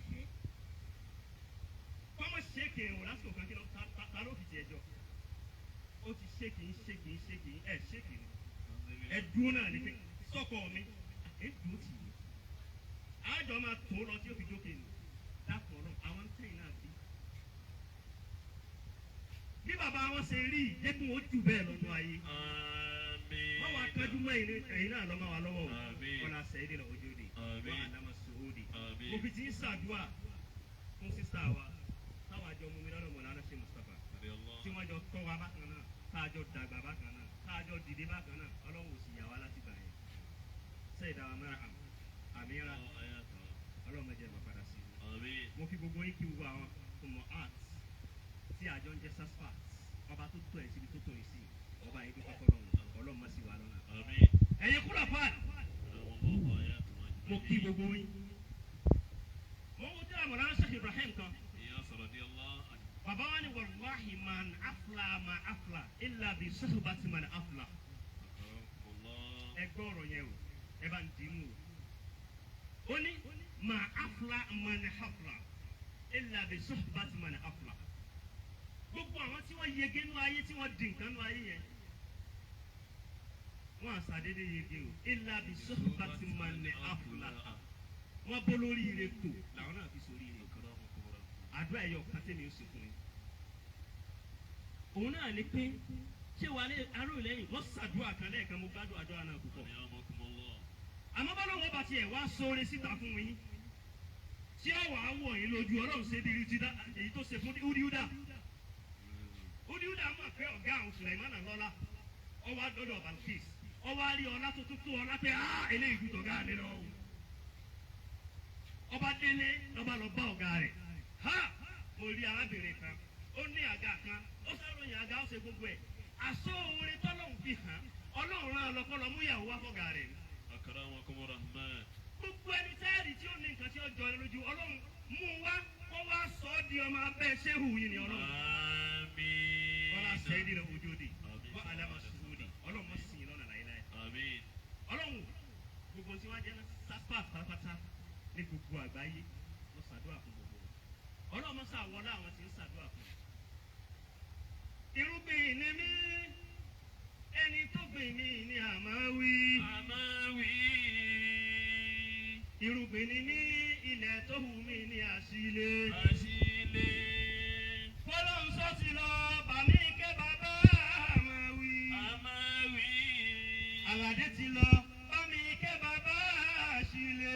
Kọ́mọ ṣe kèrò lásìkò kan kí ló ta ló fi tiẹ̀ jọ. Ó ti ṣe kì í ṣe kì í ṣe kì í ẹ̀ ṣe kì í. Ẹ dúró náà ní pé sọ́kọ mi, ẹ dúró tì í. Àjọ máa tó lọ tí ó fi jókè nù. Dákun Ọlọ́run, àwọn tẹ̀yìn náà bí. Bí bàbá wọn ṣe rí i, jẹ́ kí wọ́n jù bẹ́ẹ̀ lọ́nu ayé. Wọ́n wá kájú mọ́ ẹ̀yin náà lọ́mọ wa lọ́wọ́ o. Àmín. Wọ́n sẹ́yìn lọ ojú òde. Àmín. Wọ́n àlámà sòwòdì. Mo fi ti ń ṣàdúrà fún sísá wa táwọn àjọ mú mi lọ́dọ̀ Mọ̀lánà ṣe Mustapha. Tí wọ́n jọ tọ́ wa bákan náà, tá a jọ dàgbà bákan náà, tá a jọ dìde bákan náà, Ọlọ́run ò sì yà wá láti gbà yẹn. Sẹ́yìn dáwà mẹ́ra àmìíra, Ọlọ́run mẹ́jẹ máa padà sí i. Mo fi gbogbo yín kí gbogbo àwọn ọmọ art tí àjọ ń jẹ́ saspat, ọba tó tọ́ ẹ̀ síbi tó tọ́ ẹ̀ sí, ọba yìí dúpẹ́ fọlọ́run, Ọlọ́run má sì wà lọ́nà. Ẹ̀yin kúrò fáàlì, mo kí gbogbo yín. Mo wo tí àmọ̀ràn Sheikh Ibrahim kan. Bàbá wa ni wàláhi man afla ma afla illa bi suhbati man afla. Ẹ gbọ́ ọ̀rọ̀ yẹn o, ẹ bá ń dì í mú o. Ó ní ma afla man afla illa bi suhbati man afla. Gbogbo àwọn tí wọ́n yege nú ayé, tí wọ́n di nǹkan nú ayé yẹn, wọ́n àṣàdédé yege o, illa bi suhbati man afla. Wọ́n bó lórí ire tò làwọn náà fi sórí ire. Àdúrà ẹ̀yọ kan tẹ̀mí ó sì fún yín. Òun náà ni pé ṣé wàá lé aró lẹ́yìn wọ́n ṣàdúrà kan lẹ́ẹ̀kan, mo gbádùn àdúrà náà púpọ̀. Àmọ́ bá lóun ọba tiẹ̀ wá sóore síta fún yín, tí ó wàá wọ̀ yín lójú, Ọlọ́run ṣe bí èyí tó ṣe fún Udiuda. Udiuda mọ̀ pé ọ̀gá àwọn Sùlẹ̀mánà lọ́lá, ọwọ́ àdọ́dọ̀ Balkis, ọwọ́ àrí ọlá tó tó tó ọlá pé á eléyìí ju tọ̀gá mi lọ. Ọba délé lọ́ba lọ bá ọ̀gá rẹ̀. Ha! Mo rí arábìnrin kan, ó ní àga kan, ó sàròyìn àga, ó ṣe gbogbo ẹ̀. Àsọ orin tọ́lọ́hún fi hàn, Ọlọ́run rán ọlọ́kọ́lọ́ mú ìyàwó wá fọ́gà rẹ̀. Gbogbo ẹni tẹ́ẹ̀rì tí ó ní nǹkan tí ó jọ ẹ lójú, Ọlọ́run mú un wá kó wá sọ ọ́ di ọmọ abẹ́ ṣéhù yìí ni Ọlọ́run. Wọ́n á sẹ́ ẹ́ ojú òde, wọ́n aláma sùúrù, Ọlọ́run mọ̀ sí i lọ́nà láéláé. Ọlọ́run gbogbo tí wọ́n jẹ́ sápá pátápátá ní gbogbo àgbáyé, wọ́n ṣàdúrà fún gbogbo wọn. Ọlọ́run mọ̀ sàwọlé àwọn tí ń ṣàdúrà fún. Irúgbìn ni mí, ẹni tó gbìn mí ni àmọ́ wí. Irúgbìn ni mí, ilẹ̀ tó hù mí ni àṣìlè. Fọlọ́run sọ ti lọ, bàmí kẹ́ bàbá àmọ́ wí. Àlàdé ti lọ, bàmí kẹ́ bàbá àṣìlè.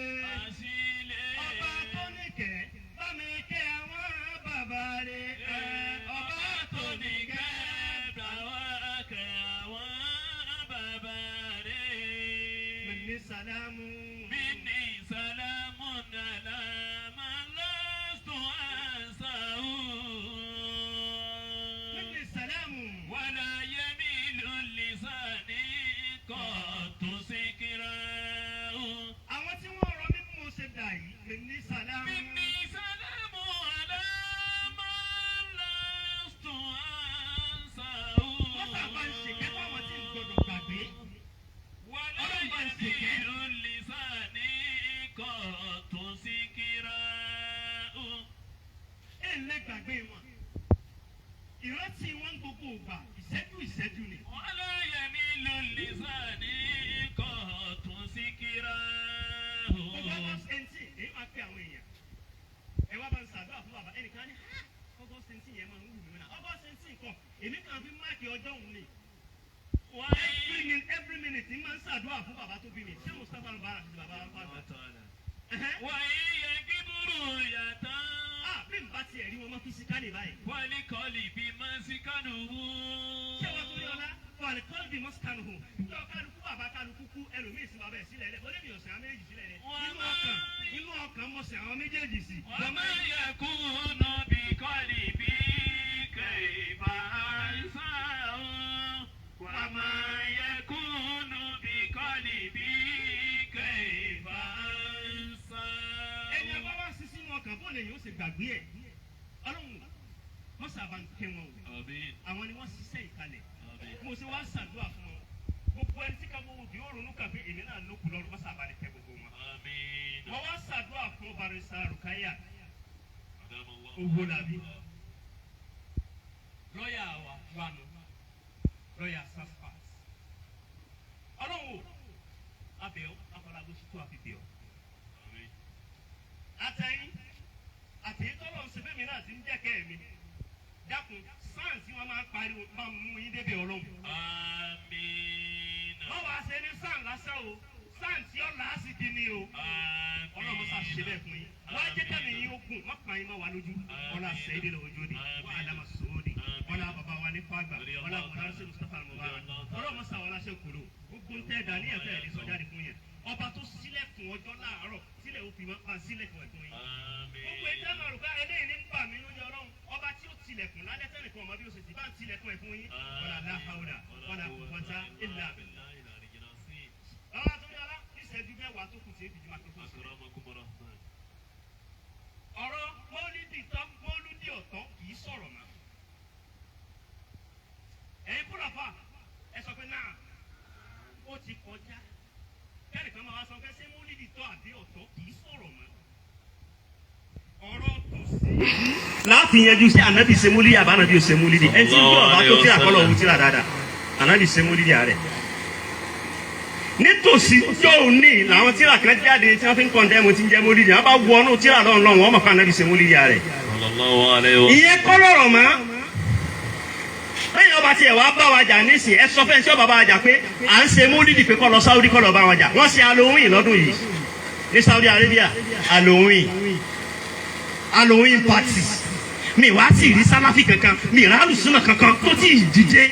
Ọba tó ní kẹ́, bàmí kẹ́ àwọn bàbá rẹ̀. Ọba tó ní kẹ́, mi ní sàlámù. Minni salamun ala man lastu ansahu. Mi ní sàlámù. Wala yamilu lisani qattu sikrahu. Àwọn tí wọ́n rọ mí bí mo ṣe dà yìí, mi ní sàlámù. Minni salamun ala man lastu ansahu. Wọ́n sábà ń ṣèkẹ́ fáwọn tí ń gbọdọ̀ gbàgbé. Wala Ọlọ́run bá ń ṣèkẹ́. yamilu lisani qattu sikrahu. Ẹ lè gbàgbé wọn. Ìrántí wọn gbogbo ìgbà, ìṣẹ́jú ìṣẹ́jú ni. ولا يميل لساني قط سكراه. Gbogbo August 18, èyí máa pe àwọn èèyàn. Ẹ wá bá ń ṣàdúrà fún bàbá, ẹnìkan ní ha August 18 yẹn máa ń wù mí náà. August 18 kan, èmi kàn fi máàkì ọjọ́ òun ni. Every minute ni máa ń ṣàdúrà fún bàbá tó bí mi. Ṣé Mustapha ń bára àti bàbá wa pàgbà? وإن يجب رؤية Ah, bí n bá tiẹ̀ rí wọn mọ́ fisikálì báyìí. ولقلب مسكنه. Ṣé wàá torí ọlá? Fàlìkọ́lì mọ́síkánù. Yọ kálukú bàbá kálukú kú ẹlòmíì sí bàbá ẹ̀ sílẹ̀ lẹ̀. Olébì ọ̀sẹ̀ àwọn méjèèjì sílẹ̀ lẹ̀. Inú ọkàn mọ̀sẹ̀ àwọn méjèèjì sí. وما يكون بقلبي كيف أنساه. وما يكون بقلبي كيف أنساه. Ẹni ọba wá sí sínú ọkàn bó lè yóò ṣe gbàgbé ẹ̀. Ọlọ́run mọ́sàbá ń ké wọn o. Àmín. Àwọn ni wọ́n ṣiṣẹ́ ìkalẹ̀. Àmín. Mo ṣe wá ṣàdúrà fún wọn. Gbogbo ẹni tí kábọ̀ òbí ó ronú kàbí èmi náà ló kù lọ́rùn mọ́sàbá ní kẹ́ gbogbo wọn. Àmín. Wọ́n wá ṣàdúrà fún Barrister Rukaya Adamallah. Owólabí. Lọ́yà wa wà nù. Lọ́yà Saspat. Ọlọ́run o, abẹ́ ọ, afọlábó ṣe tó àfi bẹ̀ ọ́. Àmín. Àtẹ̀yìn àtẹ̀yìn tọ́lọ̀ ń ṣe fẹ́mi náà ti ń jẹ́ kẹ́ mi. Dákun, sáà tí wọ́n máa ń pariwo máa mú yín débẹ̀ Ọlọ́run. Àmín. Wọ́n wá ṣe ní sáà lásán o, sáà tí ó làásìkí ni o. Àmín. Ọlọ́run sá ṣe bẹ́ẹ̀ fún yín. Wọ́n á jẹ́ kẹ́mi yín ó gùn, má pa yín má wà lójú. Ọlá sẹ́yìn lè ojú ni, wọ́n á dá máa sòó ni. Ọlá bàbá wa ní fàgbà, ọlá bàbá ṣe Mustapha Mubarak, ọlọ́mọ sàwọn aláṣẹ kúrò gbogbo ń tẹ́ dání ẹ̀fẹ́ ẹ̀ lè sọ jáde fún yẹn. Ọba tó sílẹ̀kùn ọjọ́ láàárọ̀ sílẹ̀ ó fi máa pa sílẹ̀kùn ẹ̀fún yín. Gbogbo ẹja máa rò pé eléyìí ní ń bà mí lójú. Ọlọ́run ọba tí ó tilẹ̀kùn lálẹ́ tẹ́nìkan ọmọ bí ó ṣe ti bá ń tilẹ̀kùn ẹ̀ fún yín. Wala la hawla wala quwwata illa billah. Bàbá tó yára ìṣẹ́jú 10 tó kù tí èbìjú máa tó kù sílẹ̀. Ọ̀rọ̀ mọ́lídì tán, mọ́lúdì ọ̀tọ̀ kì í sọ̀rọ̀ mọ́. Ẹ̀yin kúrọ̀fà, ẹ sọ pé náà ó ti kọjá. Kẹ́nìkan máa wá sọ pé ṣé mọ́lídì tọ́ àbí ọ̀tọ̀ kì í sọ̀rọ̀ mọ́. Ọ̀rọ̀ tó sí. Láàfin yanjú sí ànábì ṣe mọ́lídì àbá ànábì ò ṣe mọ́lídì. Ẹ ti ń gbọ́ ọ̀bá tó tí àkọlọ̀ òun ti rà dáadáa. Ànábì ṣe mọ́lídì àárẹ̀. Nítòsí yóò ní làwọn tíra kan jáde tí wọ́n fi ń condemn tí ń jẹ́ mọ́lídì. Wọ́n bá wọnú tíra lọ́run lọ́run, wọ́n mọ̀ fún ànábì ṣe mọ́lídì àárẹ̀. Ìyẹn kọ́ lọ̀rọ̀ mọ́. Lẹ́yìn ọba tiẹ̀ wá bá wa jà nísìn, ẹ sọ fẹ́ ṣé ọba bá wa jà pé à ń ṣe mọ́lídì pé kọ́ lọ Saudi kọ́ lọ bá wa jà. Wọ́n ṣe Halloween lọ́dún yìí ní Saudi Arabia, Halloween party. Mi wá sì rí sálàfì kankan, mi rà alùsùnà kankan tó tí ì dìde.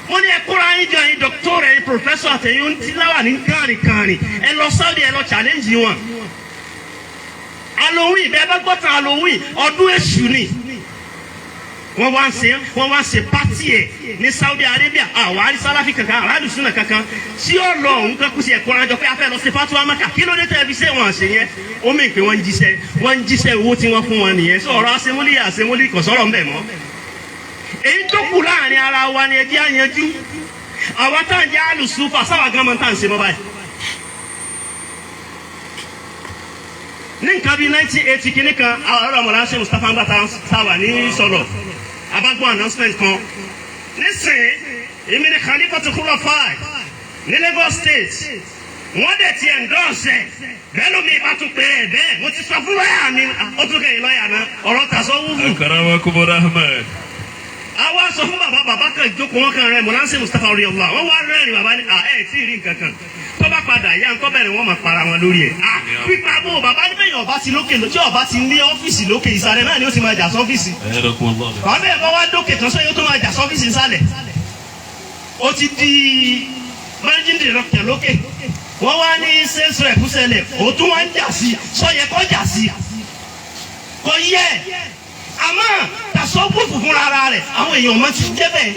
Mo ní ẹ kóra yín jọ, yín doctor, ẹ̀yin professor, àtẹ̀yìn tí láwà ní kárìnkárìn, ẹ lọ Saudi, ẹ lọ challenge wọn. Halloween bẹ́ẹ̀ bá gbọ́ tán, Halloween ọdún èṣù ni. Wọ́n wá ń ṣe party ẹ̀ ní Saudi Arabia. Àwọn àrí sálàfì kankan, àwọn àlùsùnà kankan tí ó lọ òun kan kú sí ẹ̀kọ́ ránjọ pé a fẹ́ lọ sí fatuwa Maka. Kí ló dé tẹ́ ẹ fi ṣe wọn ṣe yẹn? Ó mì pé wọ́n ń jíṣẹ́ owó tí wọ́n fún wọn nìyẹn. Sọ ọ̀rọ̀ asemúlí asemúlí kò sọ̀rọ̀ ńbẹ̀ mọ́. Èyí tó kù láàrin ara wa ni ẹ jẹ́ àyànjú. Àwa tá à ń jẹ́ àlùsùfà sáwà gan máa ń tà ń ṣe mọ́ báyìí. Ní nǹkan bíi 1980 kìíní kan, àwọn ọ̀rọ̀ ọmọdé ṣe Mustapha ńgbà tá a wà ní sọ̀rọ̀ abágbọ́n announcement kan. Nísìnyí, èmi ni Khalifa Khulafa ní Lagos State. Wọ́n dẹ̀ ti endorse ẹ̀ bẹ́ẹ̀ lómi ìbá tún pé ẹ̀ bẹ́ẹ̀. Mo ti sọ fún lọ́ọ̀yà mi, ó tún kẹ́yìn lọ́ọ̀yà náà ọ̀rọ̀ tàṣọ wúfù. Akramakumurrahman. Àwa sọ fún bàbá, bàbá kan ìjókòó wọn kan rẹ mọ̀lánsẹ́ Mustapha orí ọ̀la. Wọ́n wá rẹ́rìn. Bàbá ní à ẹ̀ tí ì rí nǹkan kan tó bá padà yá nǹkan bẹ̀rẹ̀, wọ́n máa para wọn lórí ẹ̀. À pípa bó bàbá ní bẹ́ẹ̀ ọba ti lókè, tí ọba ti ní ọ́fíìsì lókè, ìsàlẹ̀ náà ni ó ti máa jà sọ́fíìsì. Bàbá bẹ́ẹ̀ bá wá dókè tán, sọ́yìn ó tó máa jà sọ́fíìsì ìsàlẹ̀. Ó ti di managing director lókè, wọ́n wá ní sales rep ṣẹlẹ̀, ó tún wá ń jà sí. Sọ́yẹ kọ́ jà sí kò yẹ. Àmọ́ tasọ́gbòfò fúnra ara rẹ̀, àwọn èèyàn ọmọ ti ń jẹ́ bẹ́ẹ̀.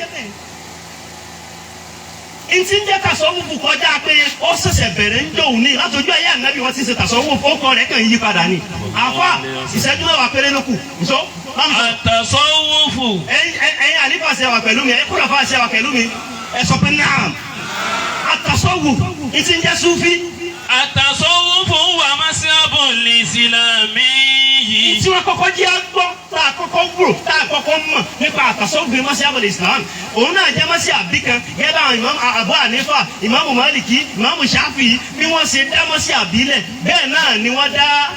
Ntí ń jẹ́ tasọ́wọ́fù kọjá pé ó ṣẹ̀ṣẹ̀ bẹ̀rẹ̀ ń jọ òní. Látọjú ayé ànábì wọ́n ti ṣe tasọ́wọ́fù, ó kọ́ rẹ̀ kàn yí padà ni. Àfa, ìṣẹ́jú 10 péré ló kù nso. Àtàsọ́wọ́fù. Ẹ̀yin àlífà ṣe wà pẹ̀lú mi, ẹ̀yin kúrọ̀fà ṣe wà pẹ̀lú mi, ẹ sọ pé naam. Àtàsọ́wù, ntí ń jẹ́ súfí. Àtàsọ́wọ́fù wà masiabu lìsìlámì yìí. Tí wọ́n kọ́kọ́ jẹ́ gbọ́, tá a kọ́kọ́ wúrò, tá a kọ́kọ́ mọ̀ nípa àtàsọ́wù ní masiabu islam, òun náà jẹ́ masiabi kan gẹ́gẹ́ bá àwọn Imam Abu Hanifa, Imam Maliki, Imam Shafi'i, bí wọ́n ṣe dá masiabi lẹ̀, bẹ́ẹ̀ náà ni wọ́n dá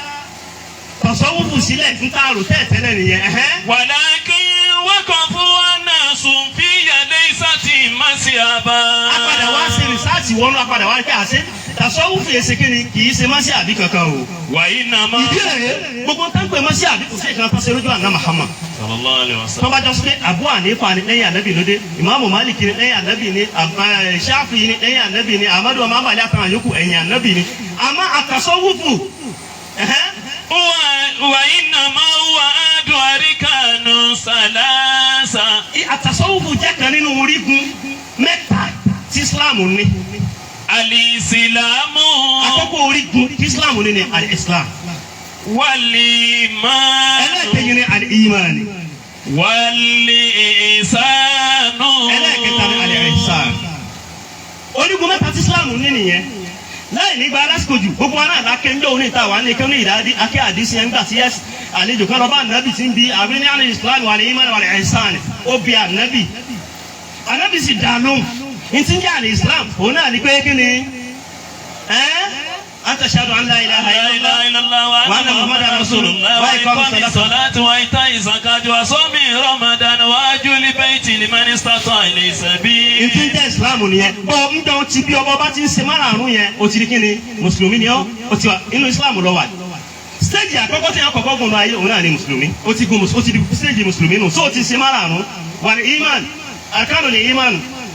tasawufu sílẹ̀. Ń tá a rò tẹ́ẹ̀tẹ́lẹ̀ nìyẹn. Ẹ̀hẹ́n. ولكن وقفوا أن الصوفية ليست مذهبا. A padà wá ṣe research wọnú, a padà wá rí pé àṣẹ tasawufu yẹn ṣe kíni, kì í ṣe masiabi kankan o. وإنما Ìdí rẹ̀, gbogbo táǹpẹ̀ masiabi, kò sí ìkan tó ṣe lójú àná Muhammad. صلى الله عليه وسلم. Tọ́ba jọ sí pé Abu Hanifa ni, lẹ́yìn anabi lóde. Ìmáàmù Maliki ni, lẹ́yìn anabi ni. Shafi ni, lẹ́yìn anabi ni. Amadu ọmọ abali àtàwọn yòókù, ẹ̀yìn anabi ni. Àmọ́ àtàsọ́wùfù, ẹ̀hẹ́n. وإنما هو أحد أركان ثلاثة. Àtàsọ́wùfù jẹ́ kan nínú orígun mẹ́ta tí Islam ní. الإسلام. Àkọ́kọ́ orígun tí Islam ní ni al-Islam. والإيمان. Ẹlẹ́ẹ̀kejì ni al-Iman. والإحسان. Ẹlẹ́ẹ̀kẹta ni al-Ihsan. Orígun mẹ́ta tí Islam ní nìyẹn. Láì nígbà lásìkò jù, gbogbo wa náà lákè ń jọ òní ìta wà ní kí ní ìdádí akẹ́ àdísí ẹ̀ ń gbà tí yẹ́sì àlejò kan lọ bá ànábì tí ń bi àbí ní àná Islam wal iman wal ihsan. Ó bi ànábì, ànábì sì dá lóhùn. Ní tí ń jẹ́ àlè Islam, òun náà ní pé kí ni ẹ́ an tashhadu an la ilaha لا illallah إله إلا الله وأن محمدا رسول الله وإقام الصلاة وإيتاء الزكاة وصوم رمضان وحج البيت لمن استطاع إليه Ntí ń سبيل. jẹ́ Islam nìyẹn. Bọ́ ń dán ti bí ọba bá ti ń ṣe márààrún yẹn, o ti di kí ni? Mùsùlùmí ni ọ́. O ti wà inú Islam lọ wà. Stage àkọ́kọ́ tí yẹn kọ́kọ́ gùn ayé, òun náà ni mùsùlùmí. Ó ti gun, ó ti di stage mùsùlùmí nù. So o ti ṣe márààrún. Wal iman, arkanul iman,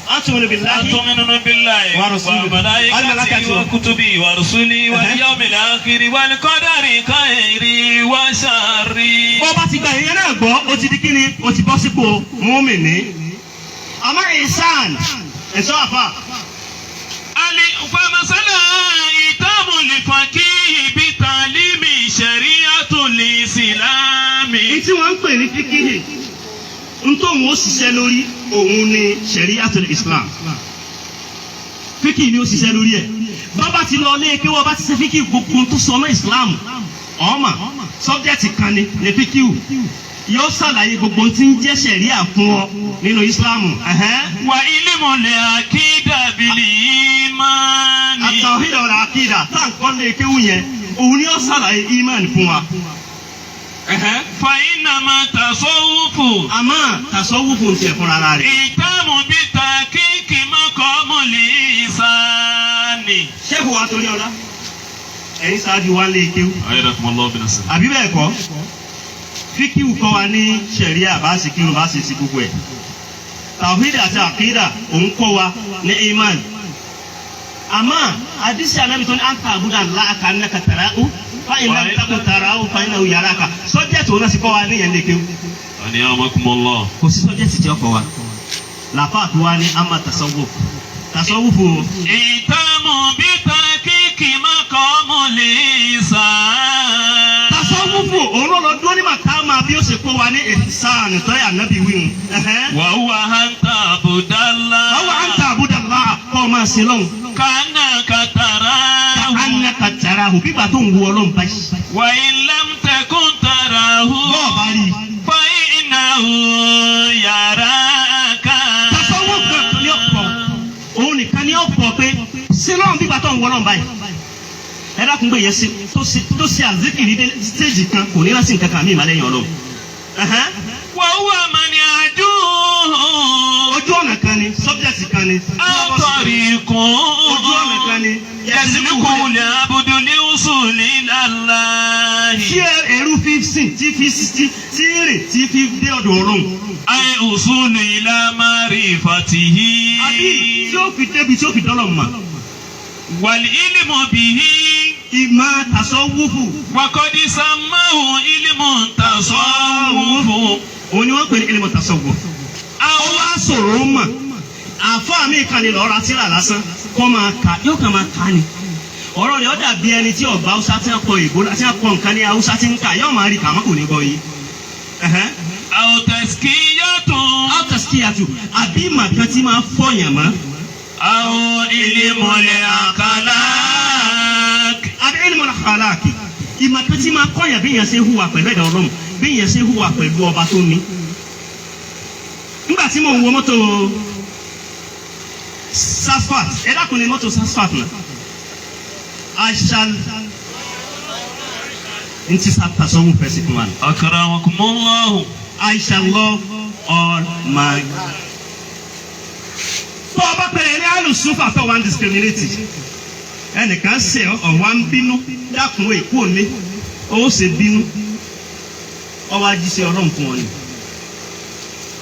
an tu'minu billahi. أن تؤمنوا بالله ورسوله. وملائكته وكتبه ورسله واليوم الآخر والقدر خيره وشره. Bọ́ bá ti gba ìyẹn náà gbọ́, ó ti di kíni, ó ti bọ́ sípò mùmínì. Àmọ́ ìsàn, ẹ̀ṣọ́ àfà. فمثلا إيتام الفقيه بتعليم شريعة الإسلام. Èyí tí wọ́n ń pè ní fíkìhì, ń tóun ó ṣiṣẹ́ lórí òun ni shari'atul Islam. Fíkìhì ni ó ṣiṣẹ́ lórí ẹ̀. Bàbá ti lọ lé kí wọ́n bá ti ṣe fíkìhì gbogbo tó sọ mọ́ Islam. Ọ̀ọ́mà subject kan ni fíkìhù. Yóò ṣàlàyé gbogbo tí ń jẹ́ ṣẹ̀ríà fún ọ nínú Islam. وعلم العقيدة بالإيمان. At-tawhid wal aqida tá à ń kọ́ lé kéwù yẹn, òun ni ó ṣàlàyé iman fún wa. فإنما التصوف Àmọ́ tasawufu ń tiẹ̀ fúnra rẹ̀. إيتام بتحقيق مقام الإحسان. Ṣéèkù wa torí ọlá, ẹ̀yin ṣáájú wa lé kéwù. أيدكم الله بنصره. Àbí bẹ́ẹ̀ kọ́, fíkìwù kọ́ wa ní ṣẹ̀ríà bá ṣe kírun bá ṣe sí gbogbo ẹ̀. Tawhid àti àkídà òun kọ́ wa ní iman. Àmọ́ àdìsí ànábì tó ní an ta'buda Allaha ka'annaka tarahu fa in lam takun tarahu fa innahu yaraka. Subject òun náà sì kọ́ wa níyẹn lé kéwù. أنيامكم الله. Kò sí subject tí ó kọ́ wa. Làfáà tó wá ní ama tasawuf. Tasawuf o. إيتام بتحقيق مقام الإحسان. Tasawufu òun ló lọ dúró ní màkàmá bí ó ṣe kó wa ní ìsàn tó yà nábì wíwùn. وهو أن تعبد الله. Wọ́n wá ń ta àbúdà láà kọ́ ọ máa ṣe lọ́hùn. كأنك تراه. Annaka tarahu bígbà tó ń wo Ọlọ́run báyìí. وإن لم تكن تراه. Bọ́ọ̀ bá rí i. فإنه يراك. Tasawuf kan tó ní ọ̀pọ̀ òun nìkan ní ọ̀pọ̀ pé ṣe lọ́hùn bígbà tó ń wo Ọlọ́run báyìí. Ẹ dákun gbé yẹn sí tó ṣe àzíkìrì dé stéèjì kan kò ní láti nǹkan kan mí ìmàlẹ́yìn Ọlọ́run. وهو من يعجوه. Ojú ọ̀nà kan ni, subject kan ni. أو طريق. Ojú ọ̀nà kan ni. يسلكه العبد للوصول إلى الله. Tí ẹrú fi sìn tí fi tí tí rìn tí fi dé ọ̀dọ̀ Ọlọ́run. أي وصول إلى معرفته. Àbí tí ó fi débi tí ó fi dọ́lọ̀ mọ̀. والعلم به. Ìmọ̀ tasawufu. وقد سماه علم التصوف. Òun ni wọ́n pè ní ilmu tasawuf. Ó أو wá sọ̀rọ̀ ó mọ̀. Àfáà mi kan lè lọ́ọ́ ra tírà lásán kọ́ máa ka yóò kàn máa ka ni. Ọ̀rọ̀ rẹ̀ ó dàbí ẹni tí ọ̀gbà Haúsá tí wọ́n kọ ìbò tí wọ́n kọ nǹkan ní Haúsá tí ń kà yóò máa rí kàmá kò ní gbọ́ yìí. أو تزكية. Àtàkìyàtù àbí ìmọ̀ kan tí máa fọyàn mọ́. أو علم الأخلاق. Àbí ilmu al-akhlaq ìmọ̀ kan tí máa kọ́yàn bí èèyàn ṣe hùwà pẹ̀lú ẹ̀dá Ọlọ́run, bí èèyàn ṣe hùwà pẹ̀lú ọba tó ní. Nígbà tí mò ń wo mọ́tò Sasfat, ẹ dákun ní mọ́tò Sasfat náà. I shall ntí tasawuf fẹ́ sí fún wa. أكرمكم الله. I shall love all my. Tó o bá pẹ̀lẹ́ ní alùsùfà tó wà ń discriminate. Ẹnìkan ṣe ọ̀wá ń bínú dákun èkó òní. Ó ṣe bínú. Ọwọ́ ajíṣẹ́ Ọlọ́run fún ọ ni.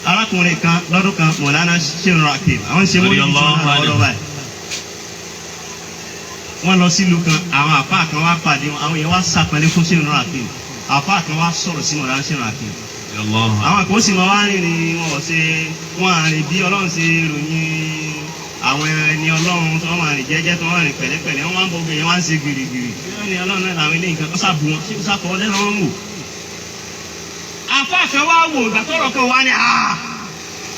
Arákùnrin kan lọ́dún kan Mọ̀lánà Ṣéun Rakim. Àwọn ń ṣe mọ́lì tí wọ́n náà lọ́wọ́ báyìí. Wọ́n lọ sílùú kan, àwọn àfáà kan wá pàdé wọn, àwọn yẹn wá sàpẹ́lẹ́ fún Ṣéun Rakim. Àfáà kan wá sọ̀rọ̀ sí Mọ̀lánà Ṣéun Rakim. Àwọn kan sì máa wá rìnrìn wọn ò ṣe wọn àrìn bí Ọlọ́run ṣe ròyìn àwọn ẹni Ọlọ́run tí wọ́n máa rìn jẹ́jẹ́ tí wọ́n rìn pẹ̀lẹ́pẹ̀lẹ́ wọ́n máa ń bọ obìnrin wọ́n á ń ṣe gìrìgìrì ẹni Ọlọ́run náà làwọn eléyìí kan sàbù wọn ṣé sàfọ lẹ́nu wọn wò. Àfáà kan wá wò ìgbà tọrọ kan wá ní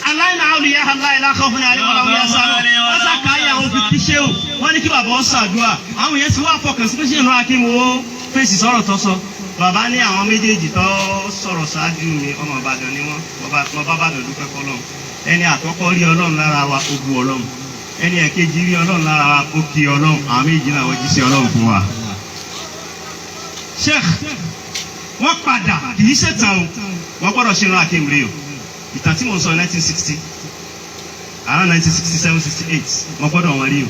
aláìní àwòlíyá aláìlá kan fún ní àlewọlá wọn sá wọn sá káyà àwọn fi kí ṣéwù wọn ní kí bàbá ọ ṣàdúrà àwọn yẹn ti wá fọkàn sí pé ṣé ìnú akínwó fèsì sọ̀rọ̀ tó sọ. Bàbá ní àwọn méjèèjì tó sọ̀rọ̀ ṣáájú mi ọmọ Ìbàdàn ni wọ́n, mo bá Ìbàdàn dúpẹ́ fọlọ́run. Ẹni àkọ́kọ́ rí Ọlọ́run lára wa ó bu Ọlọ́run, ẹni ẹ̀kejì rí Ọlọ́run lára wa ó kí Ọlọ́run, àwọn méjì náà wọ́n jíṣẹ́ Ọlọ́run fún wa. Sheikh wọ́n padà kì í ṣètàn o, wọ́n gbọ́dọ̀ ṣe ìran akéwìrì o. Ìtàn tí mò ń sọ 1960 around 1967 68 wọ́n gbọ́dọ̀ wọn rí o.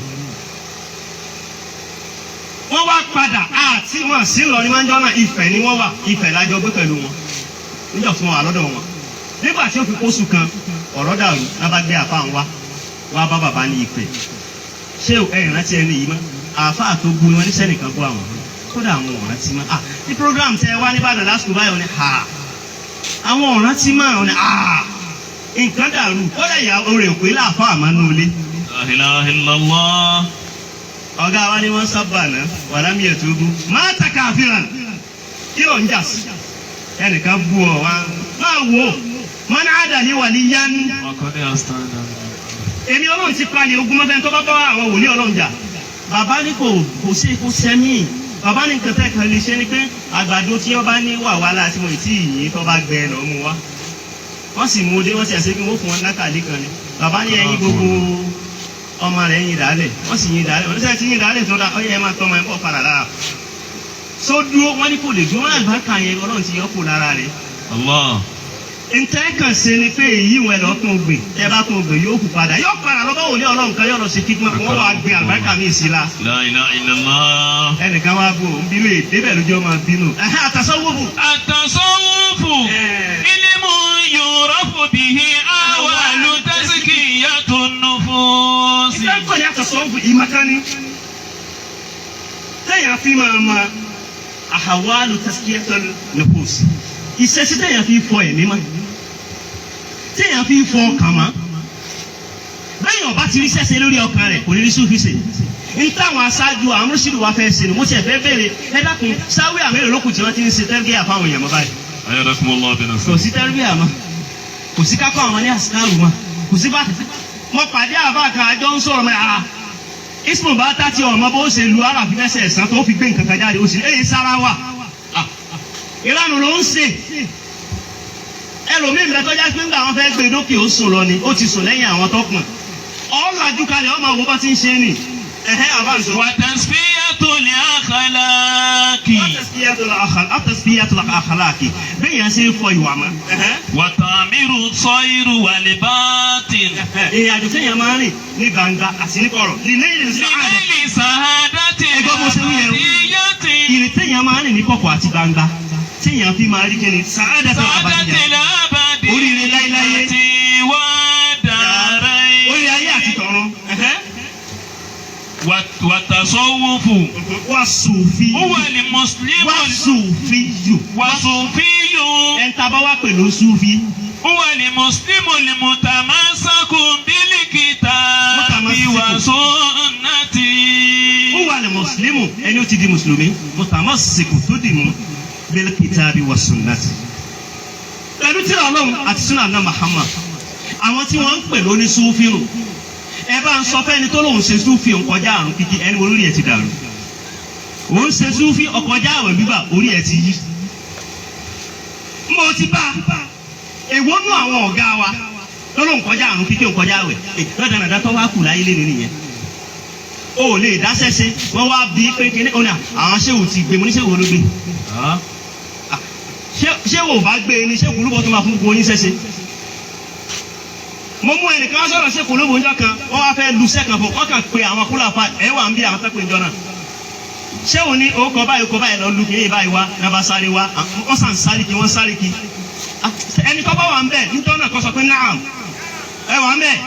Wọ́n wá padà àti wọn sí lọ ní wájú náà, Ifẹ̀ ni wọ́n wà, Ifẹ̀ lájọ gbé pẹ̀lú wọn níjọ́ fún wa lọ́dọ̀ wọn. Nígbà tí ó fi kóṣù kan, ọ̀rọ̀ dàrú. Náà bá gbé àfa ń wá wá bá bàbá ní ìpè. Ṣé ẹ ìrántí ẹni yìí mọ́? Àáfàá tó bu wọn níṣẹ́ nìkan bú àwọn, kódà àwọn ò rántí mọ́. Ah, ní program tẹ wá nìbàdàn lásìkò báyìí, ní ha, àwọn ò rántí mọ́. Ní ah, nǹkan dàrú. Kódà ìyàwó rẹ̀ pé láàfáà máa nù ilé. La ilaha illallah. Ọ̀gá wa ni wọ́n sábà ná wàlámì ẹ̀tọ́gún máa ta káfíran. Kí ló ń jà sí? Ẹnìkan bú ọ wá, máa wò ó mọ́nà àdàlí wàlíyán. Waqad astana. Èmi Ọlọ́run ti palẹ̀ ogun mọ́fẹ́ tó bá bá àwọn wòlíì Ọlọ́run jà. Bàbá ní kò sí kò sẹ́mi. Bàbá ní nǹkan tẹ́ kan lè ṣe ni pé àgbàdo tí wọ́n bá ní wà wá láti mọ̀ tí yìnyín tó bá gbẹ lọ mú wa. Wọ́n sì mú un dé, wọ́n sì àṣẹ kí wọ́n fún wọn nákàlí kan ni. Bàbá ní ẹyin gbogbo ọmọ rẹ̀ yin dàálẹ̀. Wọ́n sì yin dàálẹ̀. Wọ́n sì ti yin dàálẹ̀ tó dá ọyẹ ẹ máa tọ́ ọmọ ẹ bọ̀ padà lára. So dúró, wọ́n ní kò lè dúró. Wọ́n àlùbáríkà yẹn, Ọlọ́run ti yọ kó lára rẹ̀. Allah. Ntẹ́ kàn ṣe ni pé èyí wọn lọ tún gbìn. Tẹ́ bá tún gbìn, yóò kú padà, yóò padà lọ́bọ̀ wòlé Ọlọ́run kan, yóò lọ sí kíkún, wọ́n wá gbin àlùbáríkà mi sí la. La ilaha illallah. Ẹnìkan wá bò ń bínú, èdè bẹ́ẹ̀ lójú ọmọ bínú. Ẹ̀hẹ́, àtàsọ́wọ́bù. التصوف علم يعرف به أول تزكية النفوس. Ìfẹ́ kọ́ ni àtàsọ́wọ́bù, ìmọ̀kánni tẹ̀yàn fi máa ma àhàwálù taskiyatul nufus, ìṣesí tẹ̀yàn fi fọ ẹ̀mí mọ́, tẹ̀yàn fi fọ ọkàn mọ́. Bẹ́ẹ̀ ọba ti rí sẹ́sẹ́ lórí ọkàn rẹ̀, kò ní rí sùfì ṣe. N táwọn aṣáájú àwọn mùsùlùmí wa fẹ́ ṣe ni mo ṣe fẹ́ béèrè. Ẹ dákun, sáwé àmì èrò tí wọ́n ti ń ṣe tẹ́lifíà fáwọn èèyàn mọ́ báyìí? أيدكم الله Kò بنصره. sí tẹ́lifíà mọ́, kò sí kákọ́ àwọn ní àsìkárù mọ́, kò sí bá. Mo pàdé àbá kan, àjọ ń sọ̀rọ̀ mọ́ ara ismu bá tá tí ọmọ bó ṣe lu ara fi fẹsẹ̀ ẹ̀sán tó fi gbé nǹkan kan jáde, ó sì èyí sára wà. Ìlànà ló ń ṣe. Ẹlòmíì bẹ tọ́já pé ńgbà wọn fẹ́ gbé dókè, ó sùn lọ ni, ó ti sùn lẹ́yìn àwọn tó pọ̀n ọ̀làjú kalẹ̀, ọmọ wo bá ti ń ṣe ni. Ẹ̀hẹ́, àbáǹsọ. وتصفية الأخلاق. Àtẹ̀síyàtò àkàlàkì, bẹ́ẹ̀ yẹn ṣe ń fọ ìwà mọ́. وتعمير الصير والباطن. Ìrìn àjò téèyàn máa ń rìn ní gbangba àti ní kọ̀rọ̀ lílé ìrìn sáàdà. لنيل سعادة Ẹgbọ́n mo ṣe wí yẹn o. الأبدية. Ìrìn téèyàn máa ń rìn ní kọ̀kọ̀ àti gbangba, téèyàn fi máa rí kíni? Sàádà tó سعادة àbàdìyà. الأبدية Oríire láíláyé. والدارين. Orí ayé àti tọ̀run. والتصوف Wà sùfì. هو المسلم. Wà sùfì yù. وصوفي. Ẹ̀ńtà bá wà pẹ̀lú sùfì. هو المسلم المتمسك بالكتاب متمسك. والسنة. Ó wà ní mùsùlùmù, ẹni ó ti di mùsùlùmí, mùtàmọ́sìkò tó dì mú, bil kitabi wa sunnati, pẹ̀lú tírà Ọlọ́run àti sunnah náà Muhammad. Àwọn tí wọ́n ń pè lóní súfìrù, ẹ bá ń sọ fẹ́ni tó lóun ṣe súfì, òun kọjá àrùn kíkí, ẹni orí ẹ̀ ti dàrú. Òun ṣe súfì, ọkọjá àwẹ̀ gbígbà, orí ẹ̀ ti yí. Mo ti bá èwo nú àwọn ọ̀gá wa tó lóun kọjá àrùn kíkí, òun kọjá àwẹ̀ lọ́dàdàdà tó wá kù láyé lé nìyẹn. O ò lè dáṣẹ́ ṣe. Wọ́n wá bí pé kíní ó ní àwọn ṣéwù ti gbé. Mo ní ṣéwù ló gbé? Ṣé wò bá gbé ni, ṣé kùlùbọ̀ tó máa fún gbogbo yín ṣẹ́ṣe? Mo mú ẹnìkan sọ̀rọ̀, ṣé kùlùbọ̀ ńjọ́ kan wọ́n wá fẹ́ lu sẹ́kàn fún, wọ́n kàn pé àwọn kúlàfà ẹ̀ wà ń bí àwọn tẹ́pẹ́ ńjọ́ náà. Ṣé òun ní orúkọ báyìí, orúkọ báyìí, lọ lu kìíní báyìí wá náà, bá sáré wá, wọ́n sàn sáré kí wọ́n sáré kí. Ẹni tó bá wà ń bẹ̀ níjọ́ náà kó sọ pé naam, ẹ wà ń bẹ̀.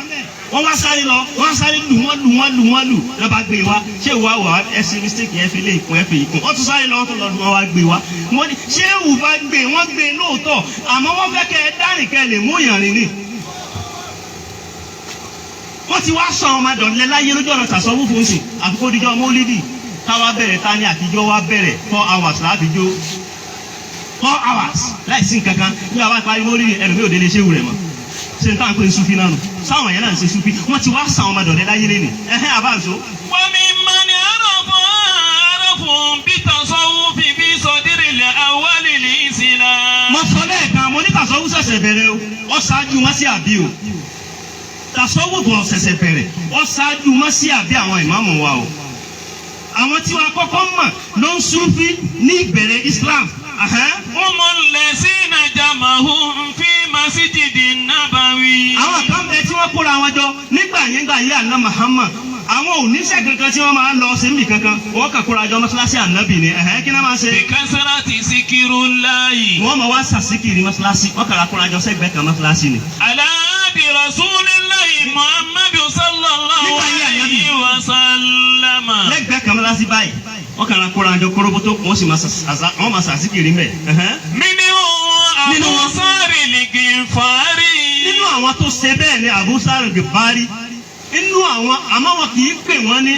Wọ́n wá sáré lọ, wọ́n sáré lù wọ́n, lù wọ́n, lù wọ́n, lù lọ́ba gbé wa. Ṣé ìwà wà ẹ ṣe mistake yẹn, fi lé ìkún, ẹ fi ìkún. Wọ́n tún sáré lọ, wọ́n tún lọ lù wọ́n, wá gbé wa. Wọ́n ní ṣé ìwù bá gbé, wọ́n gbé lóòótọ́, àmọ́ wọ́n fẹ́ kẹ́ ẹ dárìn, kẹ́ ẹ lè mú ìyànrìn ni. Wọ́n ti wá sọ ọmọ dọ̀lẹ́ láyé lójú ọ̀nà tàṣọ́wọ́ fún sùn. Àfikún díjọ́ mọ́lídì káwá bẹ̀rẹ̀ tání àtijọ́ wá bẹ̀rẹ̀ 4 hours láti jó 4 hours láìsí nǹkan kan. Ní àbá parí mọ́lídì, ẹlòmíì ò délé ṣéwù rẹ̀ mọ́. Ṣe n táwọn pé ń sufi náà nù? Sáwọn yẹn náà ń ṣe sufi. Wọ́n ti wá sàn ọmọ dọ̀lẹ́ láyé lẹ́nu. Ẹ̀hẹ́n, àbáǹso. وممن عرفوا بالتصوف في صدر الأول الإسلام. Mo sọ lẹ́ẹ̀kan, mo ní tàṣọ́wù ṣẹ̀ṣẹ̀ bẹ̀rẹ̀ o, ó ṣáájú wọn sí àbí o. Tàṣọ́wù kò ṣẹ̀ṣẹ̀ bẹ̀rẹ̀, ó ṣáájú wọn sí àbí àwọn ìmáàmù wa o. Àwọn tí wọn kọ́kọ́ mọ̀ ló ń sufi ní ìbẹ̀rẹ̀ Islam. Ẹ̀hẹ́n. هم الذين جمعهم في مسجد النبوي. Àwọn kan bẹ tí wọ́n kóra wọn jọ nígbà yẹn, gbà yí àná Muhammad. Àwọn oníṣẹ́ kankan tí wọ́n máa ń lọ sí níbi kankan, wọ́n kàn kóra jọ mọ́ṣáláṣí ànábì ni. Ẹ̀hẹ́n, kí náà máa ṣe? بكثرة ذكر الله. Wọ́n máa wá sàṣìkiri mọ́ṣáláṣí, wọ́n kàrà kóra jọ sẹ́gbẹ̀ẹ́ kan mọ́ṣáláṣí ni. على عهد رسول الله محمد صلى الله Nígbà yí Ànábì. عليه وسلم. Lẹ́gbẹ̀ẹ́ kan mọ́ṣáláṣí báyìí, wọ́n kàrà kóra jọ kóróbótó, wọ́n sì wọ́n máa sàṣìkiri mbẹ̀. Ẹ̀hẹ́n. منهم Nínú أبو wọn. ذر الغفاري. Nínú àwọn tó ṣe bẹ́ẹ̀ ni Abu Sarr Gifari. Inú àwọn, àmọ́ wọn kì í pè wọ́n ní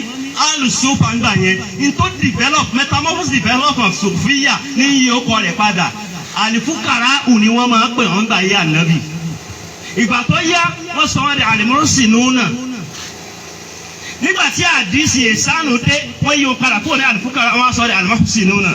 alùsùfà ńgbà yẹn. N tó develop, metamorphosis develop of Sophia ní iye ọkọ rẹ̀ padà, àlìfúkàrà ni wọ́n máa pè wọ́n gbà yé ànábì. Ìgbà tó yá, wọ́n sọ wọ́n di àlìmọ́rọ́sì nùnà. Nígbà tí àdìsí ìsánú dé, wọ́n yí o padà kúrò ní àlìfúkàrà, wọ́n sọ di àlìmọ́rọ́sì nùnà.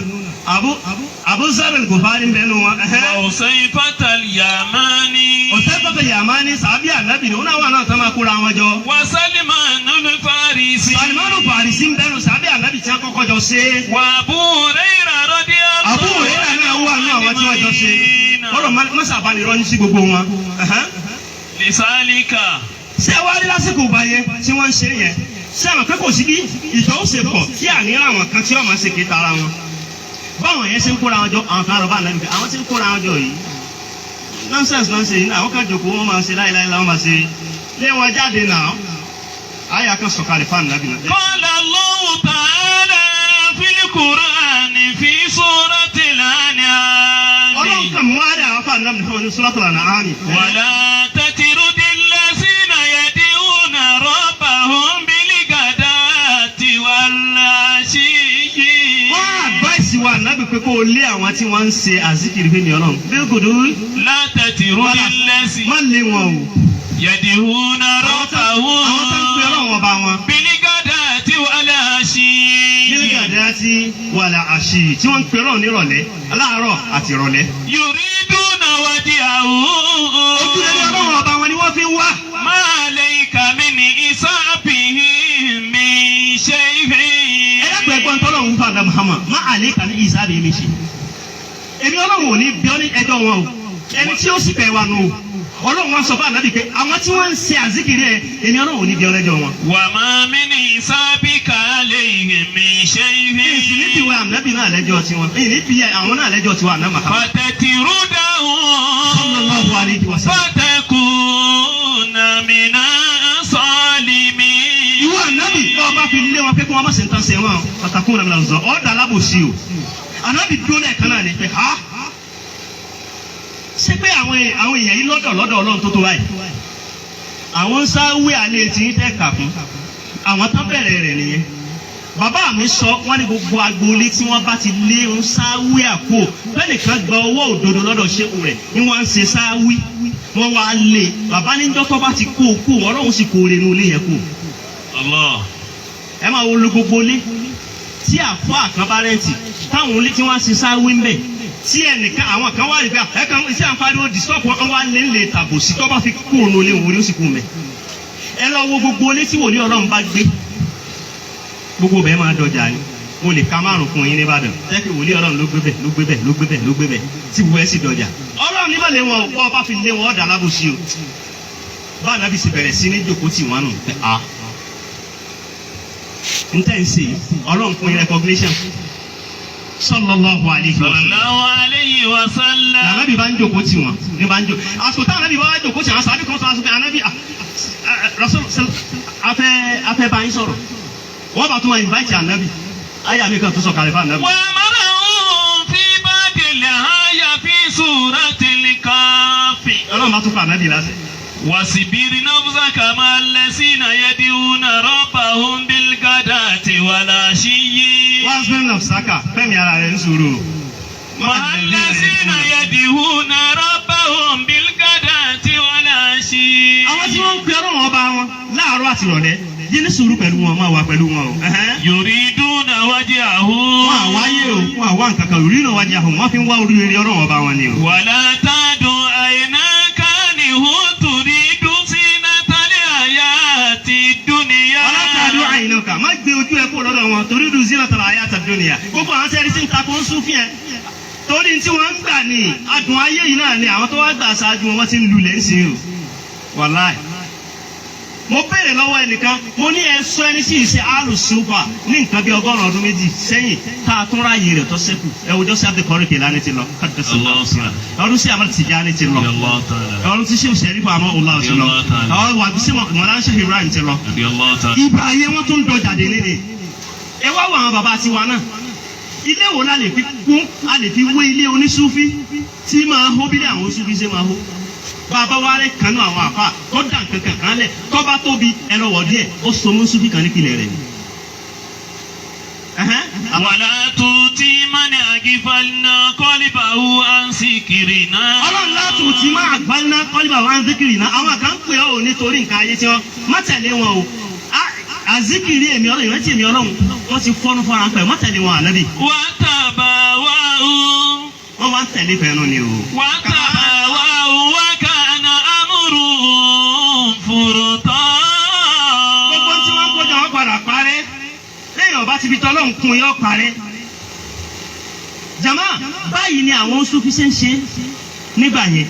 Abu Zarr Gifari ń bẹ nù wọn. وحذيفة اليماني. Ọ̀sẹ̀ Yamani, sàbí ànábì ni, wọn náà wà náà tán máa kóra wọn jọ. وسلمان الفارسي. Salimanu Farisi ń bẹnu sàbí ànábì tí wọn kọ́kọ́ jọ ṣe é. وأبو هريرة رضي الله Abu Hurairah náà wà ní àwọn tí wọ́n jọ ṣe. أجمعين. Ọ̀rọ̀ mọ́sàbánirọ́ ní sí gbogbo wọn. Ẹ̀hẹ́n. لذلك Ṣé wàá rí lásìkò ìgbà yẹn tí wọ́n ń ṣe yẹn? Ṣé àwọn akẹ́kọ̀ọ́ sí bí ìjọ ó ṣe pọ̀ tí àní àwọn kan tí wọ́n máa ṣe kéta ara wọn? Báwọn yẹn ṣe ń kóra wọn jọ, àwọn kan rọ̀ bá ànábì pé àwọn tí ń kóra wọn jọ yìí, nonsense náà ń ṣe yìí, àwọn kan jòkó, wọn máa ṣe láìláì, láwọn máa ṣe lé wọn jáde náà. Àyà kan sọ̀kalẹ̀ fáànù nábì náà. قال الله تعالى في القرآن في سورة الأنعام. Ọlọ́run kan mú àdé àwọn fáànù nábì fún Suratul An'am. ولا تطرد الذين يدعون ربهم بالغداة والعشي. Wọ́n advice wa nábì pé kó o lé àwọn tí wọ́n ń ṣe àzíkiri fún mi Ọlọ́run. Bí kò dúró. لا تطرد الذين Má lé wọn o. يدعون Àwọn tó ń pe ربهم Ọlọ́run ọba wọn. بالغداة والعشي. Nígbàdá tí wàlà àṣì tí wọ́n ń pe Ọlọ́run nírọ̀lẹ́, láàárọ̀ àti ìrọ̀lẹ́. يريدون وجهه. Ojú rere Ọlọ́run ọba wọn ni wọ́n fi ń wá. ما عليك من حسابهم من شيء. Ẹlẹ́gbẹ̀ẹ́ ẹgbọ́n tọ́lọ́run fún àdá Muhammad má àlẹ́ kàní ìsáàbì mi ṣe. Èmi Ọlọ́run ò ní bí ọ́ ní ẹjọ́ wọn o. Ẹni tí ó sì bẹ̀ wá nù o. Ọlọ́run wọn sọ fún ànábì pé àwọn tí wọ́n ń ṣe àzíkiri ẹ̀, èmi Ọlọ́run ò ní bí ọ́ lẹ́jọ́ wọn. وما من حسابك عليهم من شيء. Èsì ní tiwa ànábì náà lẹ́jọ́ tiwọn. Èyí ní bí àwọn náà lẹ́jọ́ tiwa àná Muhammad. فتطردهم Sallallahu alayhi wa sallam. فتكون من الظالمين. Ìwọ ànábì náà bá fi lé wọn pé kí wọn má ṣe ń tán ṣe wọn pàtàkùn náà lọ ọ̀dà alábòsí o. Ànábì dúró lẹ́ẹ̀kan náà ni pé ha, ṣé pé àwọn èèyàn yìí lọ́dọ̀ lọ́dọ̀ Ọlọ́run tó tó báyìí? Àwọn ń sáwé alẹ́ tí ń tẹ̀ kà fún àwọn tán bẹ̀rẹ̀ rẹ̀ nìyẹn. Bàbá mi sọ wọ́n ní gbogbo agboolé tí wọ́n bá ti lé ń sáwé àpò, bẹ́ẹ̀nìkan gba owó òdodo lọ́dọ̀ ṣéwù rẹ̀ ni wọ́n ń ṣe sáwí, wọ́n wá lé bàbá níjọ́ tó bá ti kó o kú, Ọlọ́run sì kó o renú ilé yẹn kú. Allah. Ẹ máa wo lu gbogbo ilé tí àfọ àkànbá rent, táwọn ilé tí wọ́n ṣe sáwí ń bẹ̀, tí ẹnìkan àwọn kan wá rí pé ẹ kàn sí àǹfààní ó disturb wọn, wá lé lè tàbòsí, tó bá fi kú òun olé òun ó sì kú mẹ́. Ẹ lọ wo gbogbo ilé tí wòlíì Ọlọ́run bá gbé, gbogbo bẹ́ẹ̀ máa dọjà ni. Mo lè ka márùn fún yín nìbàdàn tẹ́kì wòlíì Ọlọ́run ló gbé bẹ̀, ló gbé bẹ̀, ló gbé bẹ̀, ló gbé bẹ̀, tí gbogbo ẹ̀ sì dọjà. Ọlọ́run ní má lé wọn o, bá fi lé wọn, ọ̀dà alábòsí o. Bá ànábì sì bẹ̀rẹ̀ sí ní jòkó tì wọ́n nù pé a n tẹ́ ń ṣe yìí, Ọlọ́run fún yín recognition. Sallallahu alaihi wasallam. Sallallahu alayhi wa sallam. Ànábì bá ń jòkó tì wọ́n ní bá ń jò àsìkò táwọn ànábì bá wá jòkó tì wọ́n, sàbí kan sọ àsìkò ànábì Rasul afẹ́ bá yín sọ̀rọ̀, wọ́n bá tún wọn invite ànábì, ayé àmì kan tó sọ kàlẹ́ fún ànábì. وأمرهم في بعض الآية في سورة الكهف. Ọlọ́run bá tún fún ànábì láṣẹ. واصبر نفسك مع الذين يدعون ربهم بالغداة والعشي. Wọ́n nafsaka, fẹ́mi ara rẹ̀ ń sùúrù. مع الذين يدعون ربهم بالغداة والعشي. Àwọn tí wọ́n ń pe Ọlọ́run ọba wọn láàárọ̀ àti ìrọ̀lẹ́, yé ní sùúrù pẹ̀lú wọn, máa wà pẹ̀lú wọn o. Ẹ̀hẹ́n. يريدون وجهه. Wọn àwáyé o, wọn àwa nǹkan kan rí náà wájú ahùn, wọn fi ń wá oríire Ọlọ́run ọba wọn ni o. ولا تعد عيناك عنه تريد زينة الحياة الدنيا. ولا تعد عيناك, má gbé ojú ẹ kó lọ́dọ̀ wọn تريد زينة الحياة الدنيا. Gbogbo àwọn sẹ́ẹ̀rì tí ń takò ń sún fún ẹ. Torí tí wọ́n ń gbà ní adùn ayé yìí náà ni àwọn tó wá gbà ṣáájú wọn, wọ́n ti ń lulẹ̀ ń sìn o. Wàláì. Mo béèrè lọ́wọ́ ẹnìkan, mo ní ẹ sọ ẹni tí ì ṣe alùsùfà ní nǹkan bí 102 sẹ́yìn tá a tún ráàyè rẹ̀ tó ṣẹ́kù. Ẹ wo Jọ́sí Abdulkadir Kelani ti lọ, ọdún sí Ahmad Tijani ti lọ, ọdún tí Sheikh Sherif Ahmad Ọlá ti lọ, ọdún wà sí Mọ̀lá Sheikh Ibrahim ti lọ. Ìgbà yẹn wọ́n tún dọjà dé nílé. Ẹ wá wọ àwọn bàbá tiwa náà, ilé wo la lè fi kún, a lè fi wé ilé onísúfí tí máa hó bílẹ̀ àwọn onísúfí ṣe máa hó? Bàbá wa rẹ kanú àwọn àfa tó dà nǹkan kan lẹ̀, tó bá tóbi ẹ lọ wọ̀ díẹ̀, ó so mú súfí kan nípìnlẹ̀ rẹ̀ ni. Wàlá tuti mani agifalna kọ́líbàwù ansikirina. Ọlọ́run látù tí máa àgbáyé kọ́líbà wá ń zikiri náà. Àwọn kan ń pè ọ́ ò nítorí nǹkan ayé tí wọ́n má tẹ̀lé wọn o. Àzikiri èmi Ọlọ́run, ìrántí èmi Ọlọ́run, wọ́n ti fọ́nú fọ́ra pẹ̀, má tẹ̀lé wọn ànábì. Wà á tàbà wá o. Wọ́n wá ń tẹ̀lé fẹ́nu ni o. Wà á tàbà wá o wá kàná amúrú fúrútọ́. Gbogbo tí wọ́n ń kójọ wọn padà parẹ́. Lẹ́yìn ọba ti fi tọ́lọ́run kún yọ parẹ́. Jama, báyìí ni àwọn Sufi ṣe ń ṣe nígbà yẹn.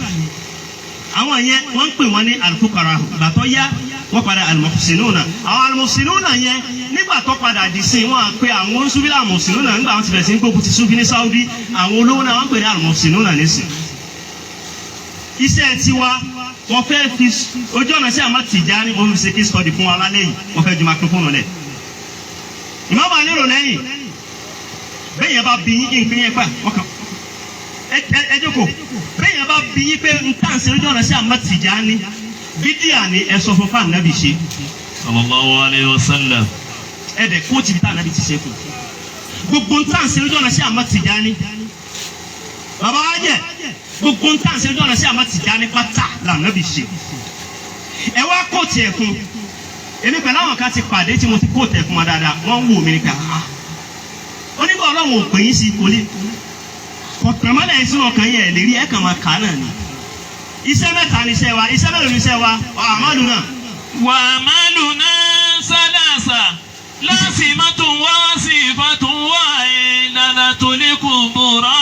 Àwọn yẹn wọ́n ń pè wọ́n ní alufukara. Gbàtọ́ yá wọ́n padà alimusinuna. Àwọn alimusinuna yẹn nígbà tó padà di sí, wọ́n á pè àwọn Sufi alimusinuna. Nígbà wọ́n ti bẹ̀rẹ̀ sí ní gbógun ti Sufi ní Saudi, àwọn olówó náà wọ́n pè ní alimusinuna nísìn. Iṣẹ́ tiwa, wọ́n fẹ́ fi ojú ọ̀nà sí àmọ́ Tìjàní, wọ́n fi ṣe case study fún wa lálẹ́ yìí. Wọ́n fẹ́ ju microphone lẹ̀. Ìmọ̀ọ́mọ́ alérò lẹ́yìn bẹ́ẹ̀ yẹn bá bí yín nǹkan yẹn fà wọ́n kàn ẹ jókòó. Bẹ́ẹ̀ yẹn bá bí yín pé n tà ń ṣe ojú ọ̀nà sí àmọ́ Tìjàní bídíà ni, ẹ sọ fún fáànù nábì ṣe. Sallallahu alayhi wa sallam. Ẹ dẹ̀ kóòtù bí táà nábì ti ṣe fún gbogbo n tà ń ṣe ojú ọ̀nà sí àmọ́ Tìjàní. Bàbá wa jẹ gbogbo n tà ń ṣe ojú ọ̀nà sí àmọ́ Tìjàní pátá lànàbì ṣe. Ẹ wá kóòtù ẹ̀ fún èmi pẹ̀lú àwọn kan ti pàdé tí mo ti kóòtù ẹ̀ fún wa dáadáa. Wọ́n ń wò mí nípa onígbà Ọlọ́run ò pè yín sí kò lè kọ̀tàmọ́lẹ̀ yín sínú ọkàn yẹn ẹ̀ lérí ẹ̀ kàn máa kà á náà ni. Iṣẹ́ mẹ́ta ni iṣẹ́ wa. Iṣẹ́ mélòó ni iṣẹ́ wa? Àmàlù náà. Wà á máa lù náà sálàsà lásìmọ́tò wá sí ìfàtún wá ìlànà tó lè kó bọ̀rọ̀.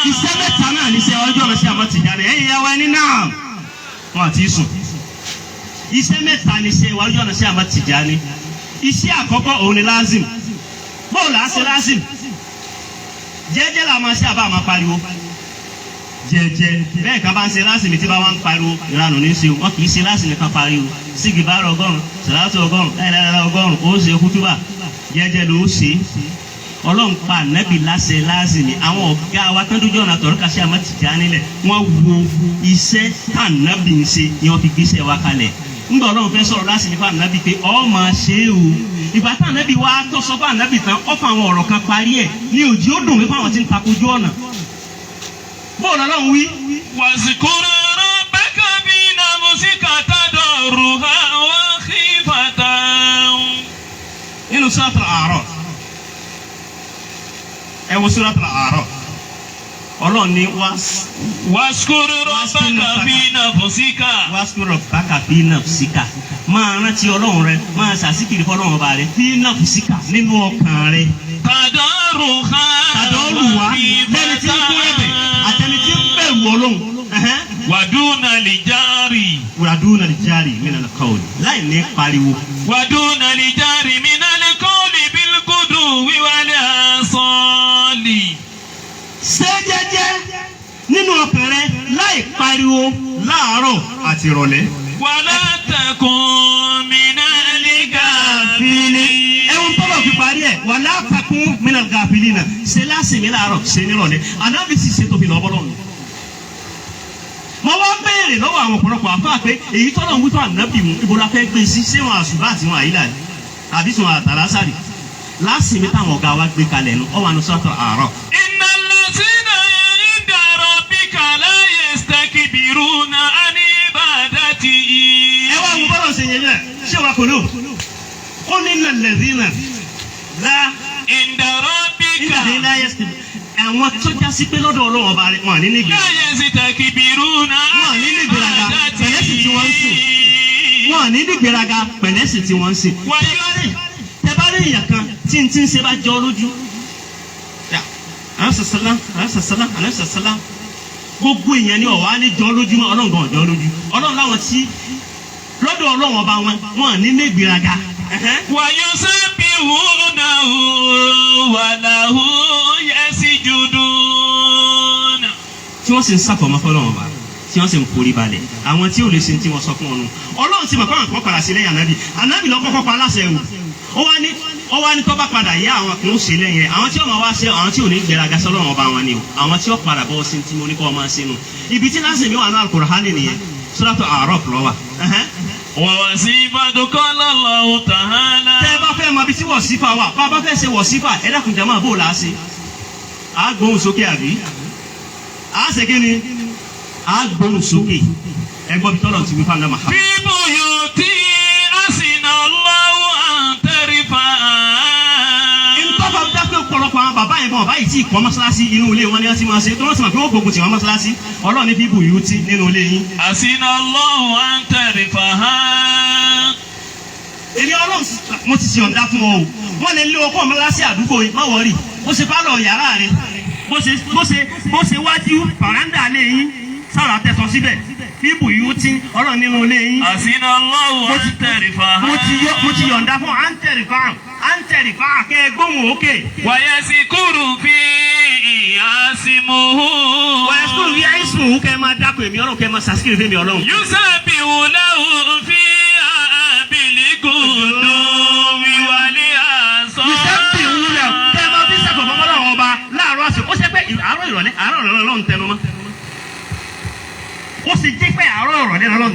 Iṣẹ́ mẹ́ta náà ni iṣẹ́ ọjọ́ ọ̀nà sí àmọ́ Tìjàní. Ẹ̀yin ìyá wa ẹni náà wọn àti sùn. Iṣẹ́ mẹ́ta ni iṣẹ́ ọjọ́ ọ̀nà sí àmọ́ Tìjàní. Iṣẹ́ àkọ́kọ́ òun ni lázìm. Bóòlù á ṣe lázìm? Jẹ́jẹ́ la máa ṣe àbá máa pariwo jẹ́jẹ́. Bẹ́ẹ̀ kan bá ń ṣe lásìmí tí bá wá ń pariwo, ìranù ní í ṣe. Wọn kì í ṣe lásìmí kan pariwo. Sígi bá rọ 100, sàlátù 100, láìláìlá 100, ó ṣe kútúbà jẹ́jẹ́ ló ṣe. Ọlọ́run pa ànábì láṣẹ lásìmí. Àwọn ọ̀gá wa tán dójú ọ̀nà àtọ̀rọ̀ kàṣẹ àmọ́ Tìjàní nílẹ̀, wọ́n wo iṣẹ́ tànábì ń ṣe ni wọ́n fi gbéṣẹ́ wa kalẹ̀. Ńgbà Ọlọ́run fẹ́ sọ̀rọ̀ lásìmí fún ànábì pé ọ máa ṣe é o, ìgbà tá ànábì wa tó sọ fún ànábì tán, ó fa àwọn ọ̀rọ̀ kan parí ẹ̀ ní òjì. Ó dùn mí fún àwọn tí ń takojú ọ̀nà. Bóòlù Ọlọ́run wí. واذكر ربك في نفسك تضرعا وخيفة. Nínú Suratul A'raf, ẹ wo Suratul A'raf, Ọlọ́run ní wá. واذكر ربك في نفسك. Wazkur rabbaka fi nafsika, máa rántí Ọlọ́run rẹ, máa ṣàṣìkiri fọlọ́run ọba rẹ, fi nafsika, nínú ọkàn rẹ. تضرعا Tàdọ́rù wá lẹ́ni tí ń kó ẹ̀bẹ̀ àtẹni tí ń bẹ̀rù Ọlọ́run. ودون الجار. Waduna al-jahri minal qawli, láì ní pariwo. ودون الجهر من القول بالغدو والآصال. Ṣé jẹ́jẹ́ nínú ọkàn rẹ láì pariwo láàárọ̀ àti ìrọ̀lẹ́. ولا تكن من الغافلين. Ẹ̀wọ̀n tọ́lọ̀ fi parí ẹ̀, wala takun minal gafilina. Ṣe lásìmí láàárọ̀, ṣe nírọ̀lẹ́. Ànábì sì ṣe tóbi lọ́bọ́ lọ́nà. Mo wá béèrè lọ́wọ́ àwọn ọ̀pọ̀lọpọ̀ àfáà pé èyí tọ́lọ̀ ń wí tó ànábì mú, ibo la fẹ́ gbé sí? Ṣé wọn àṣùbà àti wọn àyílà ni àbí tí wọn àtàlásàrì? Lásìmí táwọn ọ̀gá wa gbé kalẹ̀ nu ọ̀wà ní sọ́tọ̀ àárọ̀. إن الذين عند ربك لا يستكبرون عن عبادته. Ẹ wá wo bọ́lọ̀ ṣe yẹn bẹ́ẹ̀, ṣé wàá kò ló ó ní nàlẹ́dínà lá عند ربك. nígbà tí láyé àwọn tó já sí pé lọ́dọ̀ Ọlọ́run ọba rẹ̀ wọn ní nígbà لا يستكبرون عن Wọn ní nígbèrágà, pẹ̀lẹ́ sì tí wọ́n ń sìn. عبادته. Wọn ní nígbèrágà, pẹ̀lẹ́ sì tí wọ́n ń sìn. Tẹ bá rí èèyàn kan tí n tí ń ṣe bá jọ lójú, àlọ́sàsálá àlọ́sàsálá àlọ́sàsálá, gbogbo èèyàn ni ọ̀wá ní jọ lójú mọ́. Ọlọ́run gan ọ̀jọ́ lójú. Ọlọ́run láwọn tí Lọ́dọ̀ Ọlọ́run ọba wọn, wọn ní ní ìgbéraga. ويسبحونه وله يسجدون. Tí wọ́n sì ń sàfọ̀mọ́ fọlọ́run ọba, tí wọ́n sì ń forí balẹ̀, àwọn tí ò lè ṣe tí wọ́n sọ fún ọ̀run. Ọlọ́run ti mọ̀ fáwọn kan padà sí lẹ́yìn ànábì. Ànábì lọ kọ́kọ́ pa aláṣẹ o. Ó wá ní tó bá padà yá, àwọn kan ó ṣe lẹ́yìn rẹ̀. Àwọn tí wọ́n máa wá ṣe, àwọn tí ò ní gbéraga sọlọ́run ọba wọn ni o, àwọn tí ó padà bọ́ sí tí mo ní kọ́ ọ máa ṣe nu. Ibi tí lásìmí wà ní Al-Qur'ani nìyẹn, Suratu A'raf ló wà. ووصيفة قال الله تعالى. Tẹ́ ẹ bá fẹ́ mọ ibi tí wọ̀sífà wà, bá a bá fẹ́ ṣe wọ̀sífà, ẹ dákun jàmáà, bó o là á ṣe? Á gbóhùn sókè àbí á ṣe kí ni? Á gbóhùn sókè. Ẹ gbọ́ bí tọ́lọ̀ ti wí fún àná Muhammad. في بيوت أذن الله أن ترفع. Ntọ́fà dápẹ́ ọ̀pọ̀lọpọ̀ àwọn bàbá yẹn bọ̀ báyìí tí ìkọ́ mọ́ṣáláṣí, inú ilé wọn ni wọ́n ti máa ṣe, tí wọ́n sì mọ̀ pé wọ́n gbógun tì wọ́n mọ́ṣáláṣí. Ọlọ́run ní bíbù yìí ti nínú ilé yín. أذن الله أن ترفع. Èmi Ọlọ́run mo ti ṣe ọ̀dà fún ọ o. Wọ́n lè lé ọkọ̀ mọ́ṣáláṣí àdúgbò yìí, má wọ̀rì. Bó ṣe pálọ̀ yàrá rẹ, bó ṣe wájú fàrándà lé yín, sára tẹ̀sán síbẹ̀, bíbù yìí ti Ọlọ́run nínú ilé yín. أذن الله أن ترفع. Mo ti yọ̀ǹda fún àǹtẹ̀rì fáàm kẹ́ ẹ gbóhùn òkè. ويذكر فيه اسمه. Wọ́n sùn rí àìsùn òun, kẹ́ ẹ máa dákọ̀ èmi Ọlọ́run, kẹ́ ẹ máa ṣàṣkìrì fún èmi Ọlọ́run. يسبح له فيها بالغدو والآصال. Ìṣẹ́bì wúlẹ̀ kẹ́ ẹ máa fi ṣàfọ̀mọ́ Ọlọ́run ọba láàárọ̀ àsìkò. Ó ṣe pé àárọ̀ ìrọ̀lẹ́, àárọ̀ ìrọ̀lẹ́ Ọlọ́run tẹnu mọ́. Ó sì jẹ́ pé àárọ̀ ìrọ̀lẹ́ Ọlọ́run.